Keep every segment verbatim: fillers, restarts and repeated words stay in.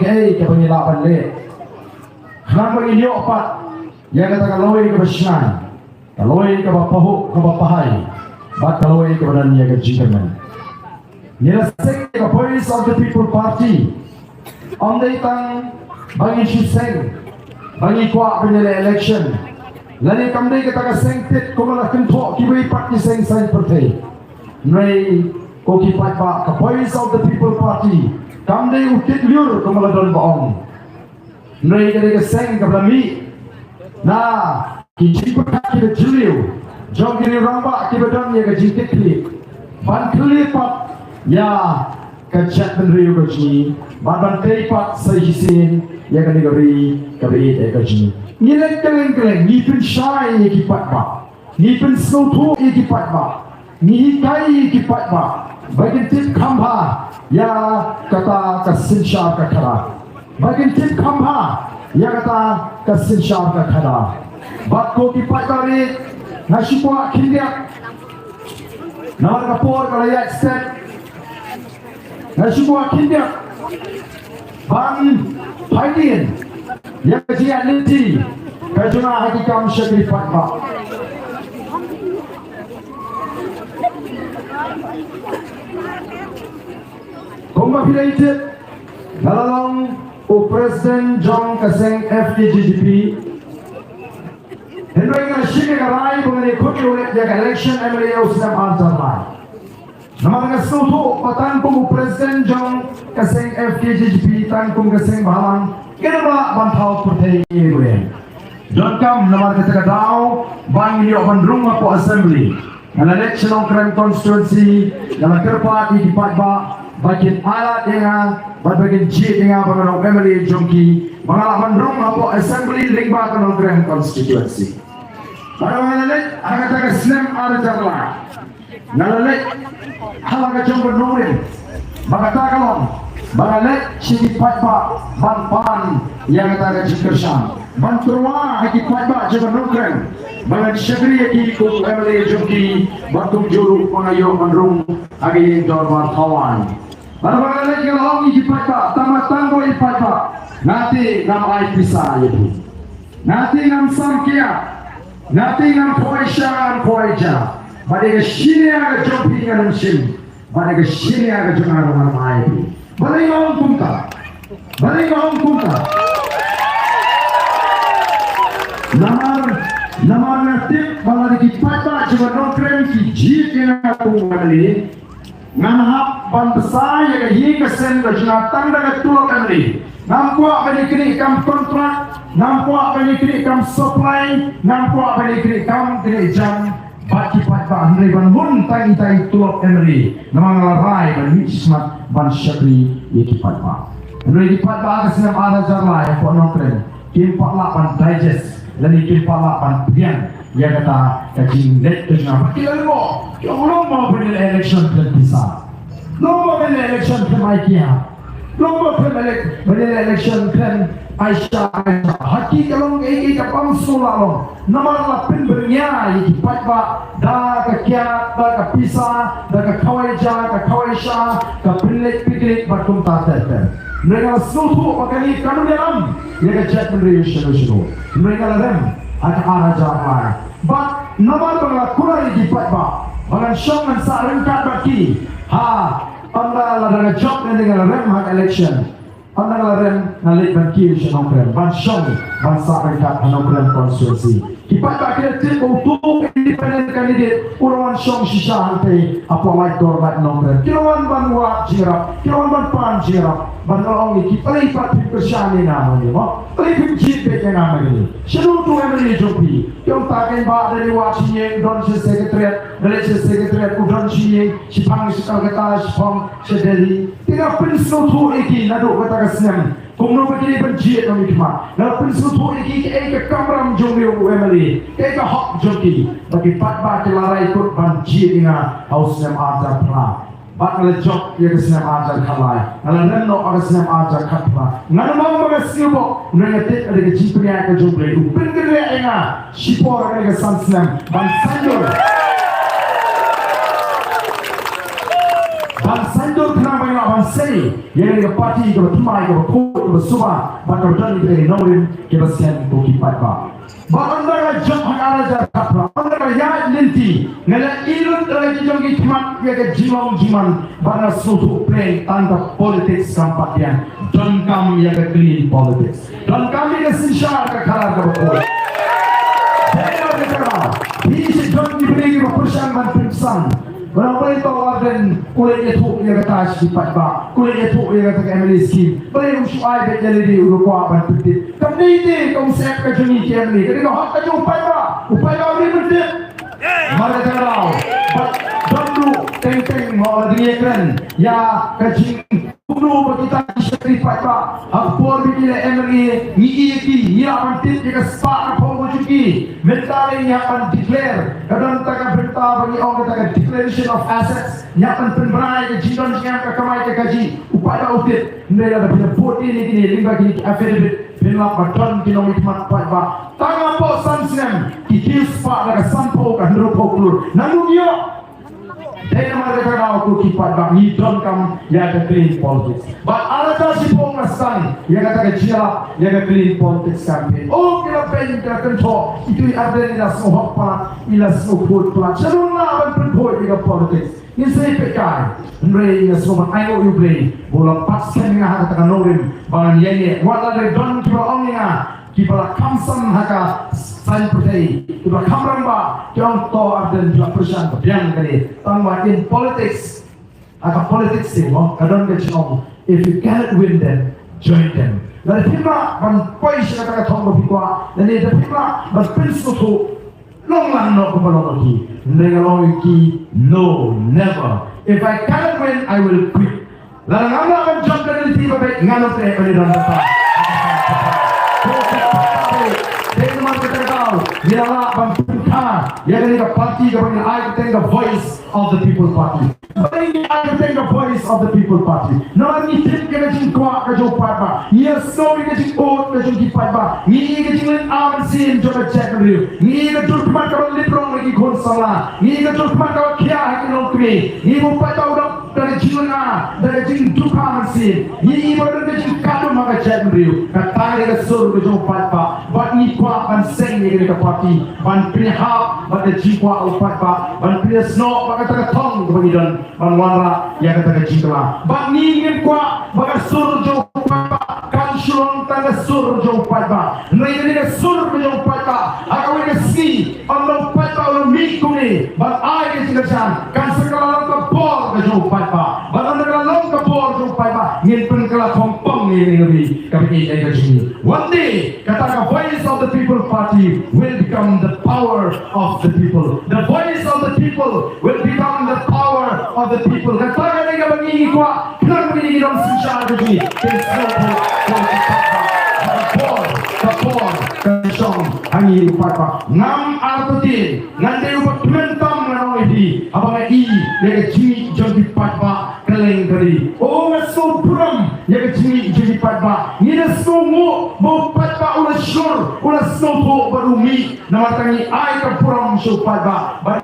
kaei kaba ngi lah ban leh. Khnang ba ngin ïoh pat ïa kata ka lawei kaba shngaiñ, ka lawei kaba pahuh, kaba pahai, bad ka lawei kaba don ïa ka jingkyrmen. Ngi la seng ïa ka Voice of the People Party. Ym dei tang ba ngi shu seng ba ngi kwah ban ïaleh election, lane kam dei kata ka seng tit kumba la kynthoh kiwei pat ki seng saiñ pyrthei. Hynrei ko ki paidbah, ka Voice of the People Party kam dei u tit lyiur kumba la don ba ong. Hynrei ka dei ka seng kaba la mih na ki jingpyrkhat kiba jylliew jong ki rangbah kiba don ïa ka jingkitkhlieh ban kylli pat ïa ka jaitbynriew ka jong ngi, bad ban tei pat sa shisien ïa kane ka ri kaba ïeit ka jong ngi. Ngi leit kylleng kylleng, ngi pynshai ïa ki paidbah, ngi pynsngewthuh ïa ki paidbah, ngi hikai ïa ki paidbah ba kin tip kham bha ïa kata ka synshar ka khadar, ba kin tip kham bha ïa kata ka synshar ka khadar. Bad ko ki paidbah, nga shu kwah khyndiat, namar ka por ka la ïaid stet. Nga shu kwah khyndiat ban pynpaw ïa ka jingïaid lynti ka jong nga ha ki kam shakri paidbah. Kumba phi la ïohi, nga la long u president jong ka seng F K J G P. Hynrei nga shim ïa ka rai ba ngan ïakut ïa ka election M L A u snem ar hajar lai. Namar nga sngewthuh ba tang kum u president jong ka seng F K J G P, tang kum ka seng bhalang, ngim lah ban thaw pyrthei ïa u. Donkam namar kata ka daw ba ngin ïoh ban rung hapoh assembly. Nga la leit sha Nongkrem constituency, nga la kyrpad ïa ki paidbah ba kin ailad ïa nga bad ba kin jied ïa nga ba nga long M L A jong ki, ba nga lah ban rung hapoh assembly lyngba ka Nongkrem constituency. Bad nga la leit ha kata ka snem ar hajar lai. Nga la leit ha la ka jong ka Nongrim. Ba kata ka long ba nga leit sha ki paidbah ban pan ïa kata ka jingkyrshan, ban tyrwa ha ki paidbah jong ka Nongkrem ba ngan shakri ïa ki kum u M L A jong ki, bad kumjuh ruh ba nga ïoh ban rung ha ka ïing dorbar thawaiñ. Bad ba nga leit nga la ong ïa ki paidbah, tang ba tang ba ïa ki paidbah, nga te ngam ai pisa ïa phi, nga te ngam sam kiad, nga te ngam khawai sha, ngam khawai ja. Bad ïa ka shinia ka jong phi ngan ym shim, bad ïa ka shinia ka jong nga ruh ngan ym ai ïa phi. Balei nga ong kumta? Balei nga ong kumta? Namar, namar nga tip ba lada ki paidbah jong ka Nongkrem ki jied ïa nga kum u M L A, ngan hap ban bsa ïa ka ïing ka sem ka jong nga tang da ka tulop M L A. Ngam kwah ban ïaknieh kam kontrak, ngam kwah ban ïaknieh kam supply, ngam kwah ban ïaknieh kam knieh jam bad ki paidbah, hynrei ban hun tang ïa ka tulop M L A. Namar nga la rai ban mih shisyndon ban shakri ïa ki paidbah. Hynrei ki paidbah ka snem ar hajar lai hapoh Nongkrem kim pat lah ban digest lane kim pat lah ban pdiang ïa kata ka jingleh ka jong nga. Ki la lyngngoh, ki ong, long mo ban ïaleh election khlem pisa, long mo ban ïaleh election khlem ai kiad, long mo khlem ïaleh, ban ïaleh election khlem ai sha, ai sha. Ha ki ka long kaei kaei kaba ym sngewlah long. Namar la pynbyrngia ïa ki paidbah da ka kiad, da ka pisa, da ka khawai ja, ka khawai sha, ka pynleit picnic bad kumta ter ter. Hynrei nga la sngewthuh ba kane kam ïalam ïa ka jaitbynriew shano shano. Hynrei nga la rem ha ka ar hajar lai. Bad namar ba nga la kular ïa ki paidbah ba ngan shong ngan sah ryngkat bad ki, ha, ynda la dang jop ne nga la rem ha ka election. Ynda nga la rem nga leit ban kiew sha Nongkrem ban shong ban sah ryngkat ha Nongkrem constituency. Ki paidbah ki la tip ba uto u independent candidate u la wan shong shisha hangtei hapoh Laitor Lait Nongkrem. Ki la wan ban wad jingïarap, ki la wan ban pan jingïarap. Bad nga la ong ïa ki, balei pat phim kyrshan ïa nga ma ngi mo? Balei phim jied beit ïa nga ma ngi? Shano uto u M L A jong phi? Ki ong, ta kein bah, da ri wad sha ïing, don sha secretariat, da leit sha secretariat u don sha ïing, shiphang sha Kolkata, shiphang sha Delhi. Te nga pynsngewthuh ïa ki naduh kata ka snem kumno ba ki dei ban jied, ong ïa ki ma. Nga pynsngewthuh ïa ki kaei ka kamram jong u M L A, kaei ka hok jong ki. Bad ki paidbah ki la rai kut ban jied ïa nga ha u snem ar hajar phra. Bad nga la jop ïa ka snem ar hajar khatlai, nga la rem noh ha ka snem ar hajar khatphra. Ngan ym ong ba nga sngewbok, hynrei nga tip ka dei ka jingpynïaid ka jong U Blei, u pynkynriah ïa nga shipor kane ka san snem ban saiñdur, ban saiñdur khnang ba nga seng ïa kane ka party kaba thymmai, kaba khuid, kaba suba bad kaba don ïa ki nongrim kiba seng, ko ki paidbah. Bad ynda la jop ha ka ar hajar khatphra, ynda la ïaid lynti, nga la ïohi lut da la ki jong ki khmat ïa ka jinglong jingman bad nga sngewthuh pyrshah tang ka politics kam pat biang. Donkam ïa ka clean politics. Donkam ïa ka synshar ka khadar kaba khuid. Dei na kata ka daw, phi shu don ki briew kiba pyrshang ban pynsan. Ba la poi to Ardent u leit ïathuh ïa kata sha ki paidbah, u leit ïathuh ïa kata ka M L A scheme. Balei um shu ai beit ïa lade, u da kwah ban pyntip. Kam dei te ka umsyep ka jong ngi ki M L A, ka dei ka hok ka jong u paidbah. U paidbah u dei ban tip. Mar kata ka daw, bad don ruh teng teng mo la dang ïakren ïa ka jing kumno ba kita ki shakri paidbah ha ka por ba ki la M L A, ngi ïohi ïa ki, ngi la ban tip ïa ka spah ka phong ka jong ki. Mynta lei ngi hap ban declare, ka don kata ka bynta ba ngi ong kata ka declaration of assets. Ngi hap ban pynbna ïa ka jingdon jingem, ka kamai ka kajih. U paidbah u tip. Hynrei lada phi la vote ïa kine lyngba kine ki affidavit, phin lap ba don ki nongmihkhmat paidbah tang hapoh san snem ki kiew spah da ka sanphew, ka hynriewphew klur. Nangno ki ïoh? Dei namar kata ka daw, ko ki paidbah, ngi donkam ïa ka clean politics. Bad ar hajar shiphew nga sdang ïa kata ka jingïalap ïa ka clean politics campaign. Oh, ki la beiñ, ki la kynthoh, itu i Ardent i la sngewhok palat, i la sngewkhuid palat. Sha don la ban pynkhuid ïa ka politics. Ngin sa ïa peit kai. Hynrei nga sngewbha ban ainguh ïa U Blei ba u la bat skhem ïa nga ha kata ka nongrim ba ngan ïaineh. Wat la dei don kiba la ong ïa nga, kiba la kham san ha ka saiñ pyrthei, kiba la kham rangbah, ki ong to Ardent, phi la pyrshang ka biang kane. Tangba in politics, ha ka politics te mo, ka don ka jingong, if you cannot win them, join them. Lada phim lah ban poi sha kata ka thong ba phi kwah, lane lada phim lah ban pynsngewthuh, long lang noh kumba long ki. Hynrei nga ong ïa ki, no, never. If I cannot win, I will quit. Lada ngam lah ban jop da ka lynti ba beit, ngan ym treh ban ïadon bynta. Dei namar kata ka daw ngi la lah ban pynkha ïa kane ka party kaba ngi ai kyrteng ka Voice of the People Party. Balei ngi ai kyrteng ka Voice of the People Party? Namar ngi tip ïa ka jingkwah ka jong u paidbah. Ngi ïasnoh ïa ka jingud ka jong ki paidbah. Ngi ïohi ïa ka jingleit mynsiem jong ka jaitbynriew. Ngi ïohi ïa ka jingkhmat kaba lip rong ha ki khun samla. Ngi ïohi ïa ka jingkhmat kaba khia ha ki longkmie. Ngi ïohi ba u paidbah u dap da ka jinglong, da ka jingduh mynsiem. Ngi ïohi ba don ka jingkhatduh ha ka jaitbynriew. Kata ka dei ka sur ka jong u paidbah. Bad ngi kwah ban seng ïa kane ka party ban pynïahap bad ka jingkwah u paidbah, ban pynïasnoh bad kata ka thong kaba ngi don ban wanrah ïa kata ka jingkylla. Bad ngi ngim kwah ba ka sur jong u paidbah kan shu long tang ka sur jong u paidbah. Hynrei kane ka sur ka jong u paidbah, ha kawei ka sngi, ynda u paidbah u la mih kumne ban ai ka jingkyrshan, kan sa kylla long ka bor ka jong u paidbah. Bad ynda ka la long ka bor jong u paidbah, ngin pynkylla khongpong ïa kane ka ri kaba ïeit ka jong ngi. One day, kata ka Voice of the People Party will become the power of the people. The Voice of the People will become the power of the people. Kata ka dei kaba ngi kwah. Khnang ba kine ki nongsynshar ka jong ngi kin sngewthuh, ka bor, ka bor ka shong ha ngi u paidbah. Ngam artatien, ngan dei uba kmen tam, ngan ong ïa phi, haba nga ïohi ïa ka jingmih jong ki paidbah kylleng ka ri. Oh, nga sngewburom ïa ka jingmih jong ki paidbah. Ngi la sngewnguh ba u paidbah u la shur, u la sngewthuh bad u mih. Namar kata ngi ai ka burom sha u paidbah. Bad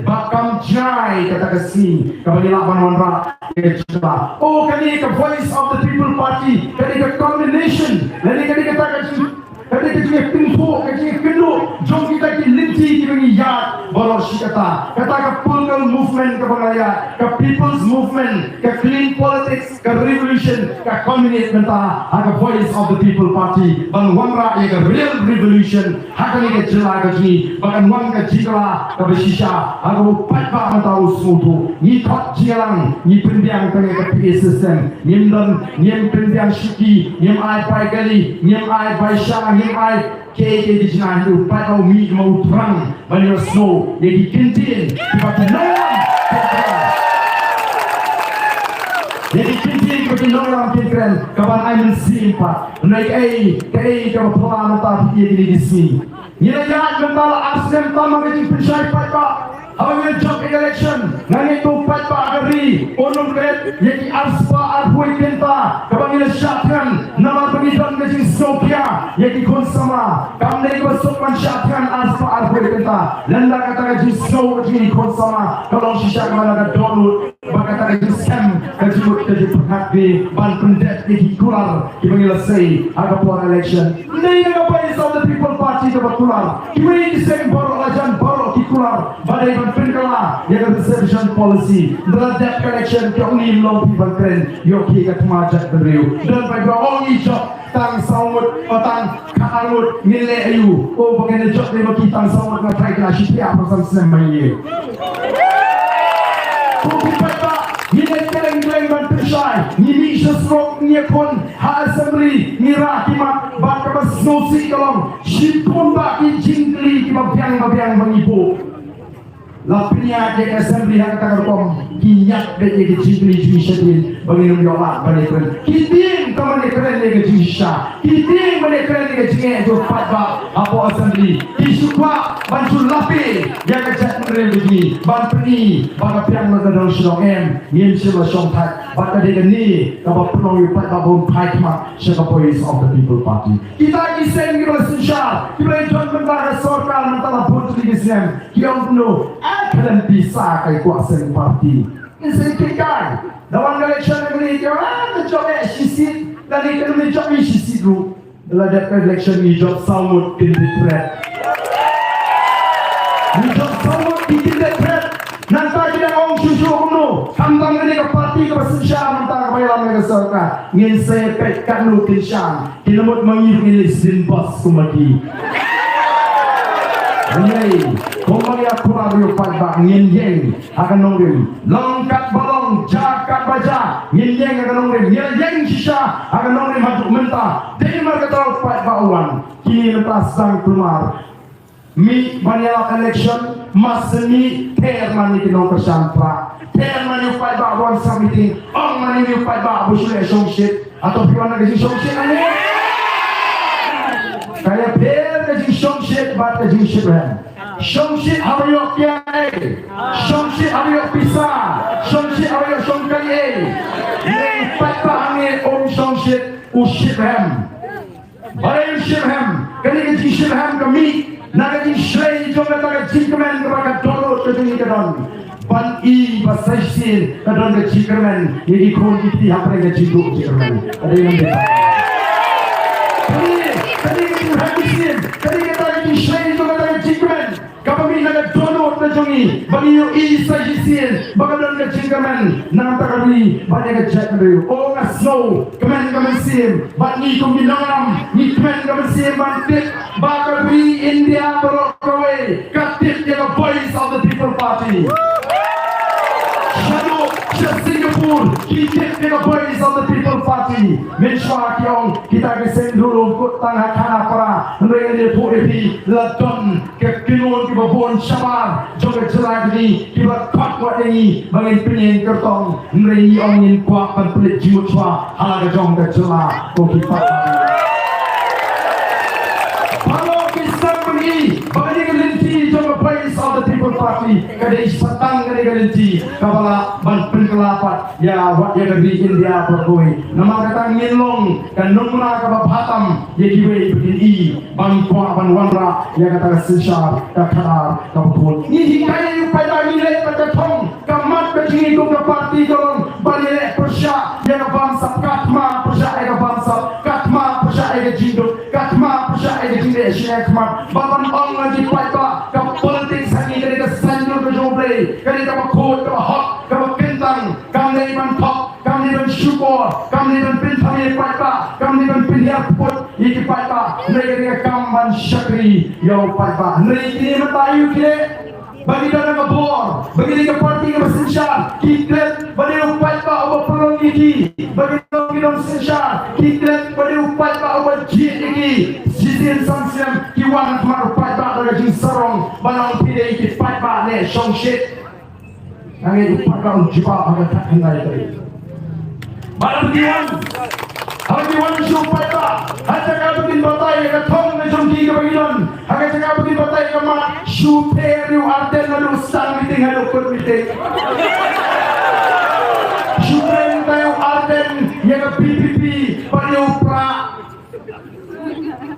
ba kam jngai kata ka sngi kaba ngi lah ban wanrah ïa ka jingkylla. Oh, kane ka Voice of the People Party, kane ka combination, lane kane kata ka jing, kane ka jingïakynthoh, ka jingïakynduh jong kita ki lynti kiba ngi ïaid baroh shi katta. Kata ka political movement kaba ngi ïaid, ka People's Movement, ka Clean Politics, ka revolution ka culminate mynta ha ka Voice of the People Party ban wanrah ïa ka real revolution ha kane ka jylla ka jong ngi, ba kan wan ka jingkylla kaba shisha ha kaba u paidbah mynta u sngewthuh. Ngi khot jingïalang, ngi pynbiang tang ïa ka P A system. Ngim don, ngim pynbiang shuki, ngim ai bai kali, ngim ai bai sha, ngim ai Kaei kaei ki jingaiei, u paidbah u mih ma u thrang ban ïohsngew ïa ki kyntien kiba ki nongïalam kin kren. Ïa ki kyntien kiba ki nongïalam kin kren, kaban ai mynsiem pat. Hynrei kaei kaei kaba phylla mynta ïa kine ki sngi. Ngi la ïaid mynta la ar snem tam ha ka jingpynshai paidbah. Haba ngi la jop ïa ka election, nga ngeit ba u paidbah ha ka ri un ym klet ïa ki arspah arphew wei kynta kaba ngi la shah thngan namar ba ngi don ka jingsngewkhia. ïa ki khun samla, kam dei ba suk ban shah thngan ar spah arphew kynta. Lada kata ka jingsngew ka jong ki khun samla ka long shisha kaba la ka dohnud, ba kata ka jingskhem ka jingmut ka jingpyrkhat ki ban pyndep ïa ki kular kiba ngi la sei ha ka por election. Ym dei na ka Voice of the People Party kaba kular, kiwei ki seng baroh la jan baroh ki kular ba dei ban pynkylla ïa ka reservation policy. Ynda la dep ka election, ki ong ngim long phi ban kren ïa ka thma jaitbynriew. Don ba ong i jop tang saw ngut, o tang khatar ngut, ngin leh aïu? O, ba ngin jop lei ba ki tang saw ngut nga trai ka shi pia ba san snem ma ïe. Ko ki paidbah, ngi leh kylleng kylleng ban pynshai, ngi mih sha surok, ngi ïakhun ha assembly, ngi rah ki mat, bad kaba sngewsih ka long, shibun bah ki jingkylli kiba biang ba biang ba ngi buh. La pynïaid ïa ka assembly ha kata ka rukom, ki ñiad beit ïa ka jingkylli jingshadien ba ngin ym ïoh lad ban ïakren. Ki tieng tang ban ïakren ïa ka jingshisha, ki tieng ban ïakren ïa ka jingeh jong u paidbah hapoh assembly. Ki shu kwah ban shu lapi ïa ka jaitbynriew jong ngi, ban pyni ba ka biang na ka dong shnong, em, ngim shym la shong thait. Bad ka dei kane kaba pynlong ïa u paidbah ba un phai khmat sha ka Voice of the People Party. Kita ki seng kiba la synshar, kiba la don bynta ka sorkar mynta la bun tylli ki snem, ki ong kumno, ah, ka lynti sa ka kwah seng party. Ngin seng pynkai. Da wan ka election ka lynti, ah, ka jop eh shi seat, lane ka lynti jop eh shi seat ruh. La dep ka election ngi jop saw ngut, ki kyndit thret. Ngi jop saw ngut, ki kyndit thret. Nangta ki dang ong shuh shuh kumno, khamtam kane ka party kaba synshar mynta kaba ïalam ïa ka sorkar. Ngin sa peit katno kin shang. Ki la mut ma ngi ruh ngin leit sdien bus kumba ki. Hynrei kumba ngi ïa kular ïa u paidbah, ngin ïeng ha ka nongrim. Long katba long, jia katba jia, ngin ïeng ha ka nongrim. Ngi la ïeng shisha ha ka nongrim haduh mynta. Dei namar kata u paidbah u wan. Kine mynta sdang kulmar. Mih ban ïalap election, mar shen mih, ther mane ki nongkyrshan pra. Ther mane u paidbah u wan sha meeting, ong mane u paidbah ba shu leh shongshit. Hato phi wan da ka jingshongshit ane? Ka ïapher ka jingshongshit bad ka jingshitrhem. Shongshit haba ïoh kiei. Shongshit haba ïoh pisa. Shongshit haba ïoh shongkai ei. Lei paidbah hangne um shongshit, u shitrhem. Balei u shitrhem? Kane ka jingshitrhem ka mih na ka jingshlei jong kata ka jingkmen kaba ka dohnud ka jong ngi ka don. Ban i ba sa shisien ka don ka jingkyrmen ïa ki khun ki kti hapdeng ka jingduh jingkyrmen. Ka dei ngan dei. Kane, kane ka jingrhem shisien, kane kata ka jingshlei jong kata ka jingkmen. Kaba mih na ka dohnud ka jong ngi ba ngi ïohi sa shisien ba ka don ka jingkyrmen na ka bynta ka ri bad ïa ka jaitbynriew. O nga sngew kmen ka mynsiem bad ngi kum ki nongïalam ngi kmen ka mynsiem ban tip ba ka ri India baroh kawei ka tip ïa ka Voice of the People Party. Shaduh sha Singapore ki tip ïa ka Voice of the People Party. Mynshuwa ki ong kita ki seng ruh kut tang ha Khanapara, hynrei ngi ïathuh ïa phi la don Ki, ki khun kiba bun shabar jong ka jylla jong ngi kiba khot wat ïa ngi ba ngin pynïeng kyrtong, hynrei ngi ong ngin kwah ban pynleit jingmut shuwa ha la ka jong ka jylla ko ki paidbah. Baroh ki sdang ban i ba kane ka lynti jong ka Voice of the People Party ka dei sa tang kane ka lynti kaba lah ban pynkylla pat ïa wat ïa ka ri India baroh kawei. Namar kata ngin long ka nongmuna kaba bha tam ïa kiwei ba kin i ban kwah ban wanrah ïa kata ka synshar ka khadar kaba bun. Ngi hikai ïa u paidbah, ngi leh bad ka thong, ka mat ka jingim jong ka party ka long ba ngi leh pyrshah ïa ka bamsap, ka thma pyrshah ïa ka bamsap, ka thma pyrshah ïa ka jingduk, ka thma pyrshah ïa ka jingleh shisha khmat. Ba ban ong ïa ki paidbah ka politics ha ngi ka dei ka saiñdur ka jong U Blei, ka dei kaba khuid, kaba hok, kaba kyntang, kam dei ban thok, kam dei ban shukor, kam dei ban pynthame paidbah, kam dei ban pynhiar put ïa ki paidbah, hynrei ka dei ka kam ban shakri ïa u paidbah. Hynrei kine mynta aïu ki leh? Ba ki don ka bor, ba ki dei ka party kaba synshar, ki klet ba dei u paidbah uba pynlong ïa ki, ba ki don ki nongsynshar, ki klet ba dei u paidbah uba jied ïa ki. Shisien san snem ki wan khmat u paidbah da ka jingsarong, ba nang phi dei ki paidbah ne shongshit. Nga ngeit u paidbah un jubab ha ka khat khyndai tarik. Bad haba ki wan, haba ki wan sha u paidbah, ha jaka ba kin batai ïa ka thong ka jong ki kaba ki don, ha ka jaka ba kin batai ïa ka mat, shu pher ïa u Ardent naduh start meeting haduh kut meeting. Shu pher ïa u Ardent ïa ka V P P bad ïa u Prah.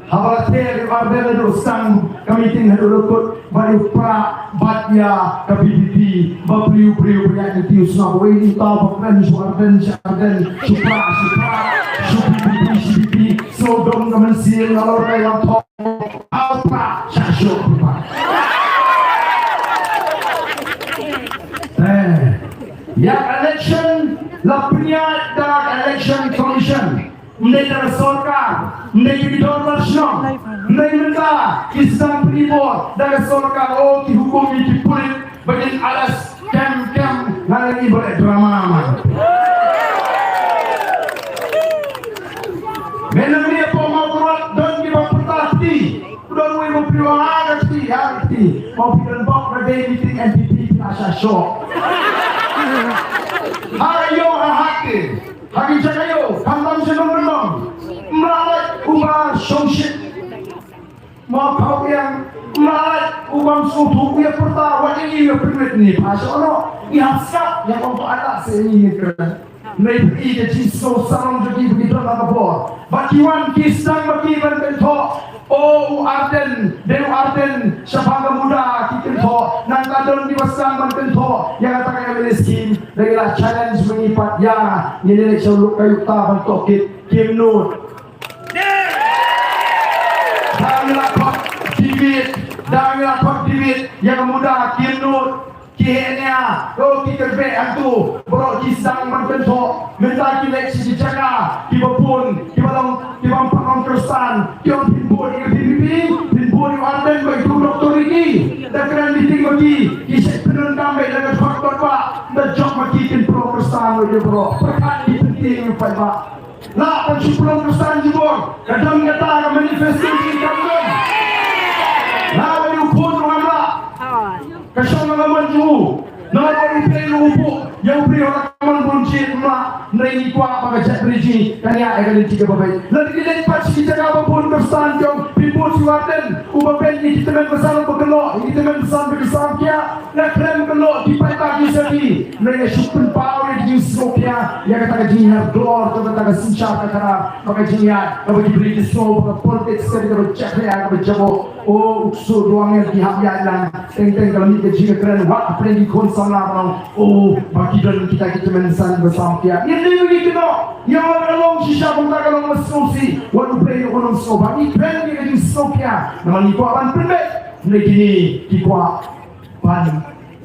Haba la teh ïa u Ardent haduh sdang ka meeting haduh la kut, bad ïa u Prah bad ïa ka VPP, ba briew briew ba ïaid na tiew sngap, wei ïa uta ba kren sha u Ardent, sha Ardent, sha u Prah, sha u Prah, sha u VPP, sha u VPP, sngewdon ka mynsiem, nalor ka ïa u Thong, au Prah, sha sha u Prah. Eh, ïa ka election la pynïaid da ka Election Commission. Ym dei da ka sorkar, ym dei ki dorbar shnong, ym dei mynta ki sdang pynibor da ka sorkar, oh ki hukum ïa ki pulit ba kin arrest kem kem, nga la ïohi ba leh drama man. Mynta mynta hapoh Mawkyrwat don kiba pyrta kti, don uwei ba pyrta ha ka kti, ha ka kti. Mo phi don bok ka dei meeting NPP phi la shah shoh. Ha ka ïew ha hat te. Ha ki jaka ïew, khamtam sha nongkyndong. Mrad uba shongshit. Mo khawriang, mrad u bym sngewthuh, u ïa pyrta, wat ïa ngi ïa pynwit ni, pha sha ono, ngi hap sngap, ïa ong to ala se ngi ngi kren. Nei phi ka jingsngew sarong jong ki ba ki don ha ka bor. Ba ki wan ki sdang ba ki ban kynthoh. O u Ardent, dei u Ardent, shaphang ka MUDA ki kynthoh. Nangta don kiba sdang ban kynthoh ïa kata ka MLA scheme, da ki la challenge ma ngi pat ïa, ngi leit sha u Luke Kayuta ban tohkit, kim nud. Da ngi la khot debate, da ngi la khot debate ïa ka MUDA, kim nud. Ki heh nia, ko ki kyrpeh hangto, baroh ki sdang ban kynthoh, mynta ki leit sha ki jaka kiba bun, kiba long, kiba ym pat long Khristan, ki ong phin bud ïa ka VPP, phin bud ïa u Ardent bad ïa u Doktor Ricky. Da kren meeting bad ki, ki shait pyndonkam beit da ka dkhot paidbah, da jop bad ki, kin pynlong Khristan bad ïa baroh, pyrkhat ki pyntieng ïa u paidbah. Lah ban shu pynlong Khristan jubor, ka don kata ka manifesto jong ki kam don. Lah ban ïa u khun ruh ngam lah. Ka shong ka mon jong u. Namar ba u Blei ruh u buh ïa u briew ha ka mon bun jied, ym lah. Hynrei ngi kwah ba ka jaitbynriew jong ngi kan ïaid ha ka lynti kaba beit. Lada ki leit pat sha ki jaka ba bun Khristan ki ong phi bud sha u Ardent, uba beiñ ïa ki tymmen basan ba kynnoh, ïa ki tymmen basan ba ki samkhia. Nga khlem kynnoh ki paidbah ki sati, hynrei nga shu pynpaw ïa ka jingsngewkhia ïa kata ka jinghiar glor jong kata ka synshar ka khadar, ba ka jingïaid, kaba ki briew ki sngew ba ka politics ka dei kaba jakhlia, kaba jaboh. O u ksuid u angel ki hap ïaid lang, teng teng ka la mih ka jingkren, wat hapdeng ki khun samla ba ong, o ba ki don kita ki tymmen basan ba samkhia. Ngi dei ngi kynnoh, ïa wat ka long shisha kumta ka long ba sngewsih, wat u Blei u ong sngewbha, ngi kren ïa ka jingsngewkhia, namar ngi kwah ban pynbeit, hynrei kine ki kwah ban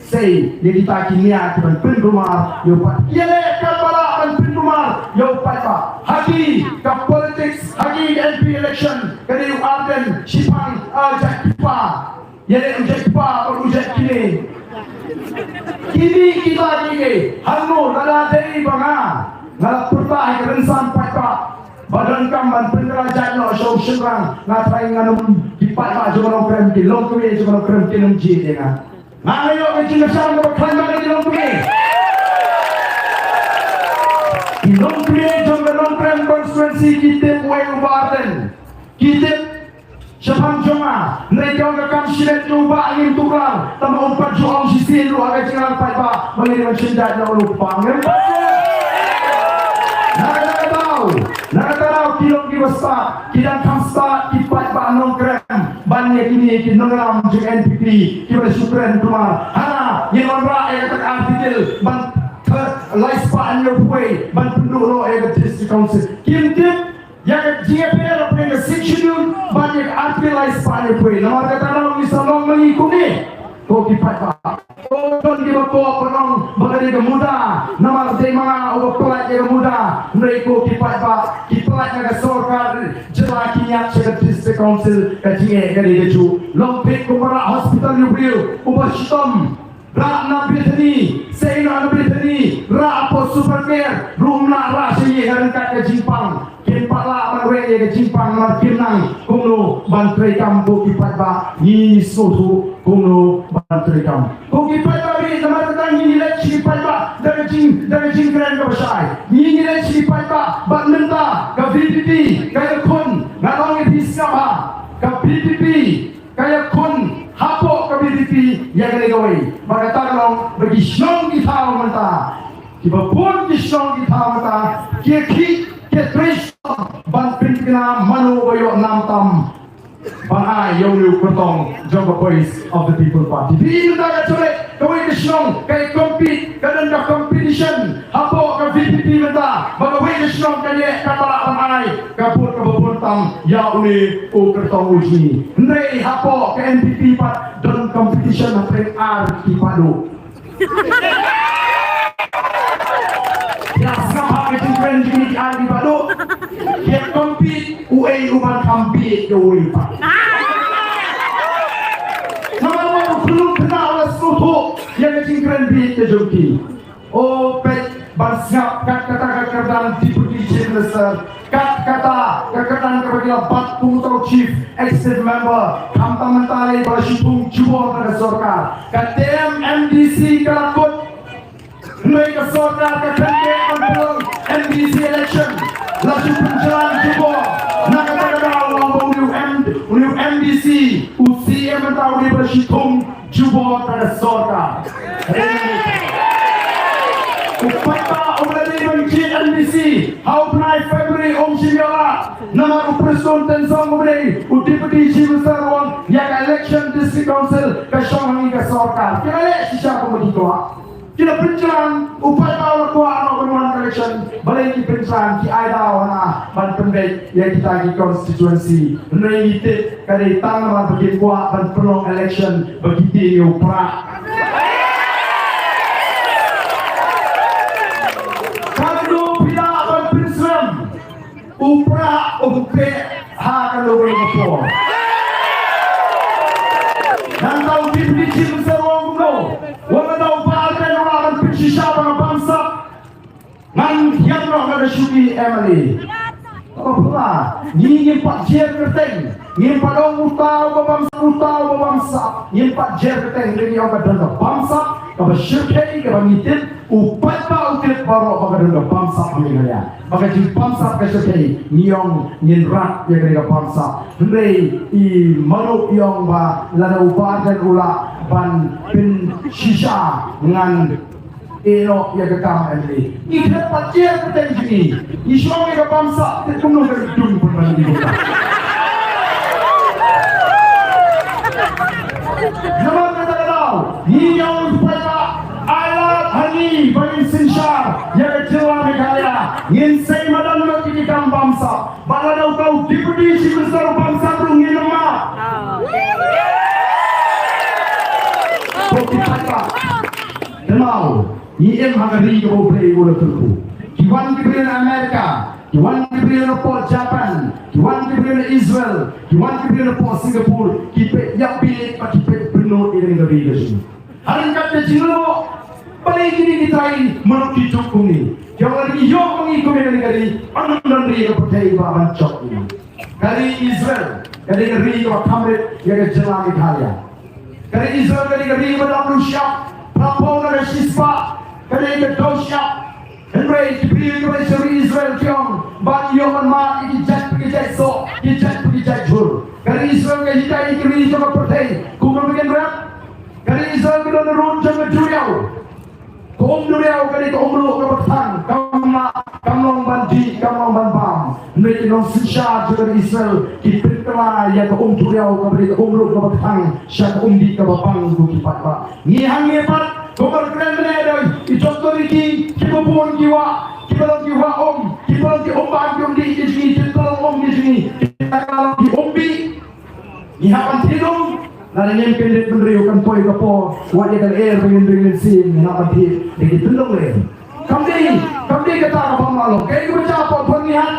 sei ïa kita ki nia ki ban pynkulmar ïa u paidbah. Ïa leh katba lah ban pynkulmar ïa u paidbah. Ha ki ka politics, ha ki ka MP election, ka dei u Ardent shiphang, ah, jait kpa. Ïa leh u jait kpa bad u jait kmie. Kine kita ki, hangno lada dei ba nga, nga la pyrta ha ka rynsan paidbah ba donkam ban pynkylla jait noh sha u shynrang, nga tharai ngan ym, ki paidbah jong ka Nongkrem, ki longkmie jong ka Nongkrem kin ym jied ïa nga. Nga nga ïoh ka jingkyrshan kaba khlaiñ bad ka jong ki longkmie. Ki longkmie jong ka Nongkrem constituency ki tip uei u Bah Ardent. Ki tip shaphang jong nga. Hynrei ka ong ka kam shimet jong u Bah ngim tuklar. Tangba um pat ju ong shisien ruh ha ka jingïalang paidbah ba ngin ym shim jait na u Bah, ngim pat ju. Na kata ka daw, na kata ka daw ki long kiba stad, ki dang kham stad ki paidbah Nongkrem ban ïa kine ki nongïalam jong NPP kiba la shu kren kumar. Hana ngin wanrah ïa kata ka article ban, eh, lai spah hynñiew phew wei ban pynduh noh ïa ka District Council. Kim tip ïa ka jingïapher hapdeng ka Sixth Schedule bad ïa ka article lai spah hynñiew phew wei. Namar kata ka daw ngi sa long ma ngi kumne. Ko ki paidbah. Ko don kiba kwah ban ong ba ka dei ka MUDA, namar dei ma nga uba pyllait ïa ka MUDA. Hynrei ko ki paidbah, ki pyllait na ka sorkar jylla ki ñiad sha ka District Council, ka jingeh ka dei kajuh. Long peit kumba rah hospital ïa u briew uba shitom. Rah na Bethany, sei na Bethany, rah hapoh Super Care, ruh ym lah rah sha ïing ha ryngkat ka jingpang. Kim pat lah ban weng ïa ka jingpang namar kim nang, kumno ban treikam ko ki paidbah, ngi sngewthuh kumno ban treikam. Ko ki paidbah ri, namar kata ngi ngi leit sha ki paidbah da ka jing, da ka jingkren kaba shai. Ngi ngi leit sha ki paidbah bad mynta ka VPP ka ïakhun, nga ong ïa phi sngap ha, ka VPP ka ïakhun hapoh ka VPP ïa kane kawei. Bad kata ka long ba ki shnong ki thaw mynta, kiba bun ki shnong ki thaw mynta ki ïa khih, ki ïa trei shnong ban pynthikna mano ba ïoh nam tam ban ai ïa une u kyrtong jong ka Voice of the People Party. Phi i mynta ka jong lei kawei ka shnong ka compete, ka don ka competition hapoh ka V P P mynta ba kawei ka shnong ka leh kata ban ai ka vote kaba bun tam ïa une u kyrtong u jong ngi. Hynrei hapoh ka N P P pat don competition hapdeng ar ki paduh. Ïa sngap ha ka jingkren jong ngi ki ar ki paduh. Ki compete uei uban kham bieit ïa uei pat. Namar ba u khlum kynnoh la sngewthuh ïa ka jingkren bieit ka jong ki. O peit ban sngap kat kata ka kyrdan Deputy Chief Minister, kat kata ka kyrdan kaba ki la bat kum uta u Chief Executive Member, khamtam mynta lei ba la shu thung jubor na ka sorkar. Ka term M D C ka la kut. Hynrei ka sorkar ka kyndiah ban pynlong M D C election. La shu pynjlan jubor. Na kata ka daw long ba u new M, u new M D C, u C M mynta u dei ba la shu thung jubor na ka sorkar. U paidbah u la dei ban jied M D C ha u bnai February, um shym ïoh lad. Namar u Prestone Tynsong u dei u Deputy Chief Minister u ong ïa ka election District Council ka shong ha ngi ka sorkar. Ki la leh shisha kumba ki kwah. Ki la pynjlan, u paidbah u la kwah noh ban wan ka election. Balei ki pynjlan, ki ai daw hana ban pynbeit ïa kita ki constituency. Hynrei ngi tip ka dei tang namar ba ki kwah ban pynlong election ba ki tieng ïa u Prah. Katno phi lah ban pynsngew u Prah um peh ha kano kano ka por. Nangta u Deputy Chief Minister u ong kumno, wat la da u Bah Ardent u lah ban pynshisha ba nga bamsap, ngan hiar noh nga da shuki M L A. Kaba pura, ngi ngim pat jer kyrteng, ngim pat ong uta uba bamsap, uta uba bamsap, ngim pat jer kyrteng, ngi ong ka don ka bamsap kaba shyrkhei kaba ngi tip, u paidbah u tip baroh ba ka don ka bamsap ha Meghalaya. Ba ka jingbamsap ka shyrkhei, ngi ong ngin rat ïa kane ka bamsap. Hynrei i Malu i ong ba lada u Bah Ardent u lah ban pynshisha ngan ïeh noh ïa ka kam M L A. Ngi khlem pat jer kyrteng jong ngi. Ngi shu ong ïa ka bamsap te kumno ka dum pynban ngi. Namar kata ka daw ngi ong u paidbah, ai lad ha ngi ba ngin synshar ïa ka jylla Meghalaya. Ngin sei madan lut ïa ki kam bamsap. Ba lada uta u Deputy Chief Minister u bamsap ruh ngin ym mad. Ko ki paidbah, dang ngi im ha ka ri kaba U Blei u la kyrkhu. Ki wan ki briew na America, ki wan ki briew na pdeng Japan, ki wan ki briew na Israel, ki wan ki briew na pdeng Singapore, ki peit ïapeit bad ki peit bynnud ïa kane ka ri ka jong ngi. Ha ryngkat ka jinglyngngoh, balei kine ki trai mano ki juk kumne? Ki ong lada ki ïoh ma ngi kum ïa kane ka ri, ym don ri ha ka pyrthei ba ban jop ïa ngi. Ka ri Israel ka dei ka ri kaba kham rit ïa ka jylla Meghalaya. Ka ri Israel ka dei ka ri kaba dap ruh shyiap, phra phew na ka shispah ka dei ka daw shyiap. Hynrei ki briew kiba ïeit sha ri Israel ki ong ba ngi ïoh ban mad ïa ki jait pa ki jait soh, ki jait pa ki jait jhur. Ka ri Israel ka hikai ïa ki ri jong ka pyrthei. Kumno ba kin rep? Ka ri Israel ka don ruh jong ka duriaw. Ka um duriaw ka dei ka um ruh kaba kthang, kam lah, kam long ban dih, kam long ban bam. Hynrei ki nongsynshar jong ka ri Israel ki pynkylla ïa ka um duriaw kaba dei ka um ruh kaba kthang sha ka um dih kaba bang, ko ki paidbah. Ngi hangne pat, kumba la kren mynne da i Doctor Ricky, kiba bun ki wah, kiba long ki wah um, kiba long ki um bam ki um dih ki jong ngi, ki tyllong um ki jong ngi, kiba long ki um bih. Ngi hap ban thied um, lada ngim kyndit bynriew kan poi ka por, wat ïa ka lyer ba ngin ring mynsiem, ngi hap ban thied da ki tyllong lyer. Kam dei, kam dei kata ka bym lah long. Kaei kaba jia hapoh Byrnihat?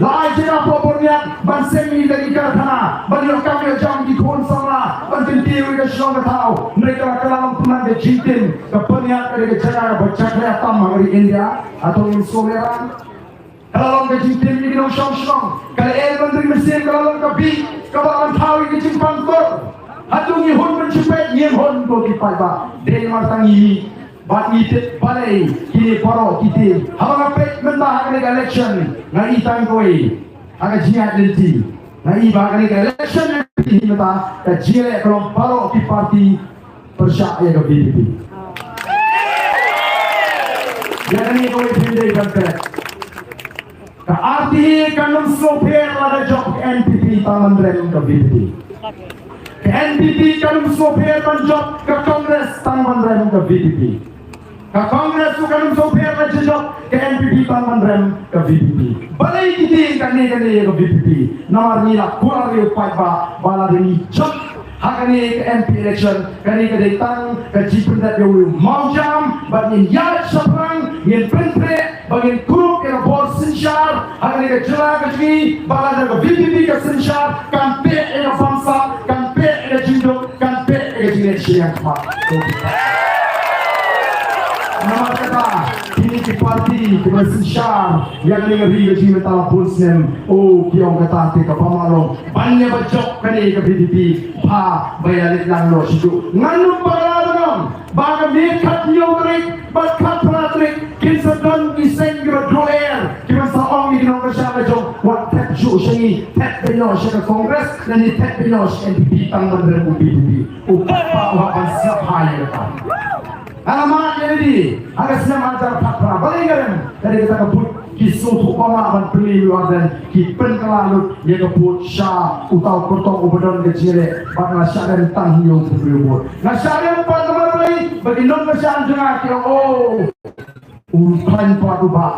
La ai jia hapoh Byrnihat ban seng ïa ki karkhana, ban ïoh kam ïoh jam ki khun samla, ban kyntiew ïa ka shnong ka thaw. Hynrei ka la, ka la long pynban ka jingtim. Ka Byrnihat ka dei ka jaka kaba jakhlia tam ha ka ri India. Hato ngin sngewlehrain? Ka la long ka jingtim ïa ki nongshong shnong. Ka lyer ban ring mynsiem ka la long ka bih kaba la ban thaw ïa ka jingpang tur. Hato ngi hun ban shu peit? Ngim hun, ko ki paidbah. Dei namar tang ngi mih. Bad ngi tip balei kine baroh ki tieng. Haba nga peit mynta ha kane ka election, nga i tang kawei ha ka jingïaid lynti. Nga i ba ha kane ka election, nga i mynta ka jingïaleh ka long baroh ki party pyrshah ïa ka V P P. Ïa kane kawei phin dei ban peit. Ka R T A kan ym sngewpher lada jop ka N P P tang ban rem ka V P P. Ka N P P kan ym sngewpher ban jop ka Congress tang ban rem ka V P P. Ka Congress ruh kan ym sngewpher lada jop ka N P P tang ban rem ka V P P. Balei ki tieng kane kane ka V P P? Namar ngi la kular ïa u paidbah ba lada ngi jop ha kane ka M P election, kane ka dei tang ka jingpyndep ïa u mawjam, bad ngin ïaid shaphrang, ngin pyntrei, ba ngin kurup ïa ka bor synshar ha kane ka jylla ka jong ngi, ba lada ka V P P ka synshar, kan peit ïa ka bamsap, kan peit ïa ka jingduk, kan peit ïa ka jingleh shiliang khmat. Namar kata, kine ki party kiba synshar ïa kane ka ri ka jong ngi mynta la bun snem, oh, ki ong kata te ka bym lah long ban ïa ba jop kane ka V P P, ba ba ïa leit lang noh shatu. Ngan ym bakla ban ong ba ka miet khathynñiew tarik bad khatphra tarik kin sa don ki seng kiba duh er, kiban sa ong ïa ki nongkyrshan la jong, wat thep shuh sha ngi, thep beit noh sha ka Congress, lane thep beit noh sha N P P tang ban rem u V P P. U paidbah u hap ban sngap ïa kata. Nga la mad ïa lade ha ka snem ar hajar khatphra, balei nga rem? Ka dei kata ka vote ki sngewthuh ba mah ban pynlong ïa u Ardent, ki pynkylla lut ïa ka vote sha uta u kyrtong uba don ka jingïaleh, bad nga la shah rem tang hynñiew phew vote. Nga shah rem pat namar balei? Ba ki nongkyrshan jong nga ki ong, oh, u khlaiñ pat u bah.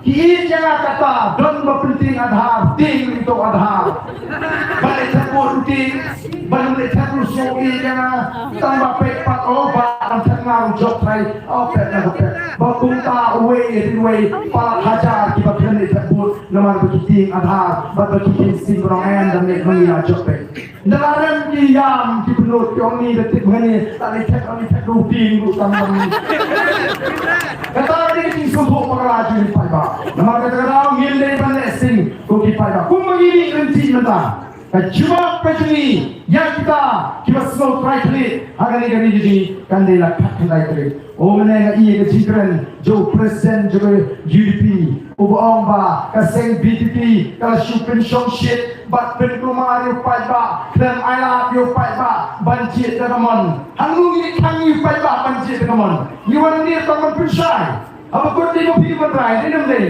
Ki ïeit ïa nga kata, don ba pyntieng Aadhaar, tieng ïa uto u Aadhaar. Ba leit thep vote u tieng, ba leit thep u sngewbha ïa nga. Tang ba peit pat, oh, ba ban thep nga u jop trai, oh, peit na ka peit. Ba kumta uwei ïa uwei, palat hajar kiba khlem leit thep vote namar ba ki tieng Aadhaar, bad ba ki tieng sting ba ong em, da leit ma ngi la jop peit. Nda la rem ki ïam ki pynlut, ki ong ni da tip hangne, ta leit thep, ta leit thep, da u tieng ruh tam tam. Kata ka dei ka jingsngewthuh bakla jong u paidbah. Namar kata ka daw ngim dei ban leh sting ko ki paidbah. Kumba ngi mih ryntih mynta, ka jubab ka jong ngi ïa kita kiba sngew trai khlieh ha kane ka ri jong ngi kan dei la khatkhyndai tarik. O mynne nga ïohi ka jingkren jong u president jong ka U D P, uba ong ba ka seng V P P ka la shu pynshongshit bad pynkulmar ïa u paidbah, khlem ailad ïa u paidbah ban jied da ka mon. Hangno ngi khang ïa u paidbah ban jied da ka mon? Ngi wan hangne tang ban pynshai. Haba kut dei ma phi ban rai, dei ne ym dei?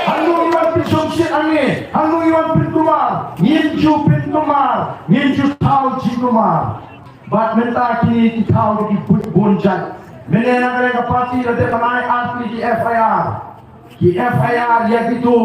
Hangno ngi wan pynshongshit hangne? Hangno ngi wan pynkulmar? Ngim ju pynkulmar, ngim ju thaw jingkulmar. Bad mynta kine ki thaw da ki buit bun jait. Mynne na ka liang ka party la dep ban ai artylli ki F I R. Ki F I R ïa kito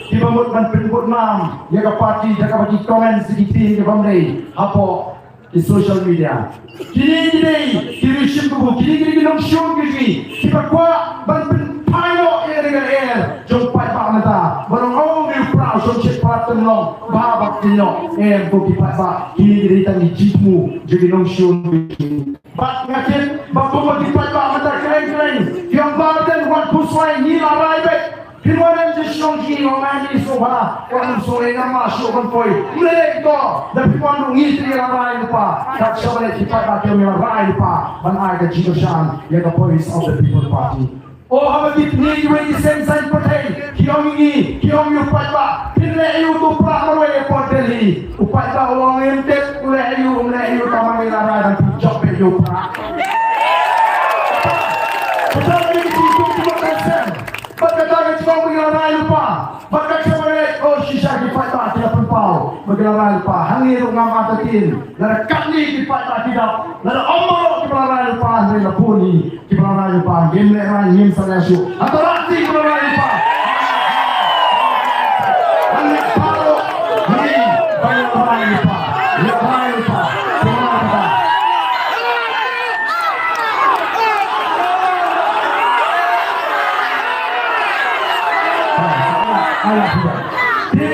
kiba mut ban pynbudnam ïa ka party da kaba ki comment ïa ki ktien kiba ym dei hapoh ki social media. Kine ki dei ki rishim kabu, kine ki dei ki nongshun ki jong ngi kiba kwah ban pynphai noh ïa ka ri ka lyer jong u paidbah mynta. Ban ong, oh, une u pra u shongshit palat, tang long bha bad kynnoh. Em ko ki paidbah, kine ki dei tang ki jingthmu jong ki nongshun ki jong ngi. Bad nga tip ba kumba ki paidbah mynta kren kren, ki ong ba den wat pynshai, ngi la rai beit. Phin wan rem sha shnong jong ngi, ong ngi sngewbha, wat nym sngewlei, ngam lah shuh ban poi. Ym lei lei to, da phin wan ruh ngi te ngi la rai lypa. Kat shaba leit ki paidbah ki ong ngi la rai lypa ban ai ka jingkyrshan ïa ka Voice of the People Party. O haba ki pynïaid iwei i seng saiñ pyrthei, ki ong ïa ngi, ki ong ïa u paidbah, phin leh aïu uto u prah marwei hapoh Delhi? U paidbah u ong, ngim tip, u leh aïu um leh aïu, tang ma ngi la rai ban pynjop ïa u prah. Kata ka dei ka jingkut jingmut ka seng. Bad kata ka jingong ba ngi la rai lypa. Bad ka jingong ba ngi la, oh, shisha ki paidbah ki la pynpaw ba ki la rai lypa. Hangne ruh ngam artatien. Lada katne ki paidbah ki dap, lada ym baroh kiba la rai lypa, hynrei la bun hi kiba la rai lypa. Ngim lehrain, ngim salia shuh. Hato la dei kiba la rai lypa? Hangne baroh ngi ba la rai lypa. La rai lypa. Kumno kata? Te